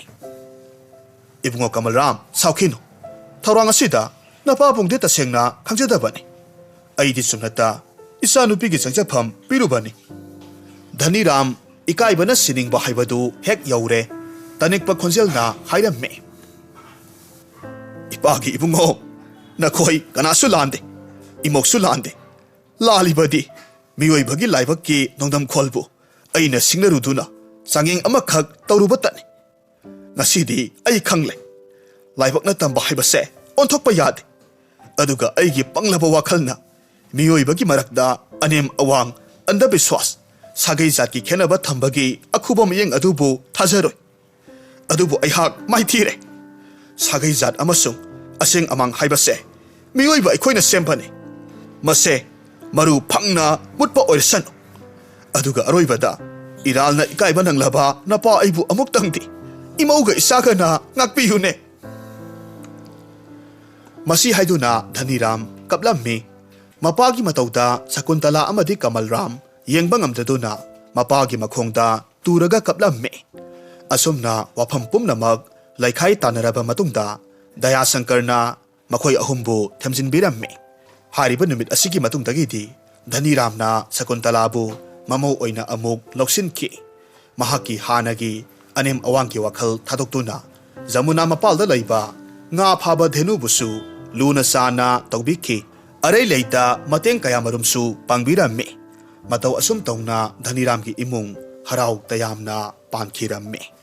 "ꯏꯕꯨꯡꯉꯣ ꯀꯃꯜꯔꯥꯝ, ꯁꯥꯎꯈꯤꯅꯨ꯫ ꯊꯧꯔꯥꯡ ꯑꯁꯤꯗ ꯅꯄꯥꯕꯨꯡꯗꯤ ꯇꯁꯦꯡꯅ ꯈꯪꯖꯗꯕꯅꯤ꯫ ꯑꯩꯗꯤ ꯆꯨꯝꯅꯇ ꯏꯆꯥꯅꯨꯄꯤꯒꯤ ꯆꯪꯖꯐꯝ ꯄꯤꯔꯨꯕꯅꯤ꯫ ꯙꯅꯤꯔꯥꯝ ꯏꯀꯥꯏꯕꯅ ꯁꯤꯅꯤꯡꯕ ꯍꯥꯏꯕꯗꯨ ꯍꯦꯛ ꯌꯧꯔꯦ꯫ ꯇꯅꯤꯛꯄ ꯈꯣꯟꯖꯦꯜꯅ ꯍꯥꯏꯔꯝꯃꯤ, "ꯏꯄꯥꯒꯤ ꯏꯕꯨꯡꯉꯣ, ꯅꯈꯣꯏ ꯀꯅꯥꯁꯨ ꯂꯥꯟꯗꯦ, ꯏꯃꯧꯁꯨ ꯂꯥꯟꯗꯦ꯫ ꯂꯥꯜꯂꯤꯕꯗꯤ ꯃꯤꯑꯣꯏꯕꯒꯤ ꯂꯥꯏꯕꯛꯀꯤ ꯅꯣꯡꯗꯝꯈꯣꯜꯕꯨ ꯑꯩꯅ ꯁꯤꯡꯅꯔꯨꯗꯨꯅ ꯆꯥꯡꯌꯦꯡ ꯑꯃꯈꯛ ꯇꯧꯔꯨꯕꯇꯅꯤ꯫ ꯉꯁꯤꯗꯤ ꯑꯩ ꯈꯪꯂꯦ, ꯂꯥꯏꯕꯛꯅ ꯇꯝꯕ ꯍꯥꯏꯕꯁꯦ ꯑꯣꯟꯊꯣꯛꯄ ꯌꯥꯗꯦ꯫ ꯑꯗꯨꯒ ꯑꯩꯒꯤ ꯄꯪꯂꯕ ꯋꯥꯈꯜꯅ ꯃꯤꯑꯣꯏꯕꯒꯤ ꯃꯔꯛꯇ ꯑꯅꯦꯝ ꯑꯋꯥꯡ, ꯑꯟꯙꯕꯤꯁ꯭ꯋꯥꯁ, ꯁꯥꯒꯩ ꯖꯥꯠꯀꯤ ꯈꯦꯠꯅꯕ ꯊꯝꯕꯒꯤ ꯑꯈꯨꯕ ꯃꯤꯠꯌꯦꯡ ꯑꯗꯨꯕꯨ ꯊꯥꯖꯔꯣꯏ꯫ ꯑꯗꯨꯕꯨ ꯑꯩꯍꯥꯛ ꯃꯥꯏꯊꯤꯔꯦ꯫ ꯁꯥꯒꯩ ꯖꯥꯠ ꯑꯃꯁꯨꯡ ꯑꯁꯦꯡ ꯑꯃꯥꯡ ꯍꯥꯏꯕꯁꯦ ꯃꯤꯑꯣꯏꯕ ꯑꯩꯈꯣꯏꯅ ꯁꯦꯝꯕꯅꯤ꯫ ꯃꯁꯦ ꯃꯔꯨ ꯐꯪꯅ ꯃꯨꯠꯄ ꯑꯣꯏꯔꯁꯅꯨ꯫ ꯑꯗꯨꯒ ꯑꯔꯣꯏꯕꯗ ꯏꯔꯥꯜꯅ ꯏꯀꯥꯏꯕ ꯅꯪꯂꯕ ꯅꯄꯥ ꯑꯩꯕꯨ ꯑꯃꯨꯛꯇꯪꯗꯤ ꯏꯃꯧꯒ ꯏꯆꯥꯒꯅ ꯉꯥꯛꯄꯤꯌꯨꯅꯦ"꯫ ꯃꯁꯤ ꯍꯥꯏꯗꯨꯅ ꯙꯅꯤꯔꯥꯝ ꯀꯞꯂꯝꯃꯤ꯫ ꯃꯄꯥꯒꯤ ꯃꯇꯧꯗ ꯁꯀꯨꯟꯇꯂꯥ ꯑꯃꯗꯤ ꯀꯃꯜꯔꯥꯝ ꯌꯦꯡꯕ ꯉꯝꯗꯗꯨꯅ ꯃꯄꯥꯒꯤ ꯃꯈꯣꯡꯗ ꯇꯨꯔꯒ ꯀꯞꯂꯝꯃꯤ꯫ ꯑꯁꯨꯝꯅ ꯋꯥꯐꯝ ꯄꯨꯝꯅꯃꯛ ꯂꯩꯈꯥꯏ ꯇꯥꯟꯅꯔꯕ ꯃꯇꯨꯡꯗ ꯗꯌꯥꯁꯪꯀꯔꯅ ꯃꯈꯣꯏ ꯑꯍꯨꯝꯕꯨ ꯊꯦꯝꯖꯤꯟꯕꯤꯔꯝꯃꯤ꯫ ꯍꯥꯏꯔꯤꯕ ꯅꯨꯃꯤꯠ ꯑꯁꯤꯒꯤ ꯃꯇꯨꯡꯗꯒꯤꯗꯤ ꯙꯅꯤꯔꯥꯝꯅ ꯁꯀꯨꯟꯇꯂꯥꯕꯨ ꯃꯃꯧ ꯑꯣꯏꯅ ꯑꯃꯨꯛ ꯂꯧꯁꯤꯟꯈꯤ꯫ ꯃꯍꯥꯛꯀꯤ ꯍꯥꯟꯅꯒꯤ ꯑꯅꯦꯝ ꯑꯋꯥꯡꯒꯤ ꯋꯥꯈꯜ ꯊꯥꯗꯣꯛꯇꯨꯅ ꯖꯃꯨꯅꯥ ꯃꯄꯥꯜꯗ ꯂꯩꯕ ꯉꯥ ꯐꯥꯕ ꯙꯦꯅꯨꯕꯨꯁꯨ ꯂꯨꯅ ꯆꯥꯟꯅ ꯇꯧꯕꯤꯈꯤ꯫ ꯑꯔꯩ ꯂꯩꯇ ꯃꯇꯦꯡ ꯀꯌꯥꯃꯔꯨꯝꯁꯨ ꯄꯥꯡꯕꯤꯔꯝꯃꯤ꯫ ꯃꯇꯧ ꯑꯁꯨꯝ ꯇꯧꯅ ꯙꯅꯤꯔꯥꯝꯒꯤ ꯏꯃꯨꯡ ꯍꯔꯥꯎ ꯇꯌꯥꯝꯅ ꯄꯥꯟꯈꯤꯔꯝꯃꯤ꯫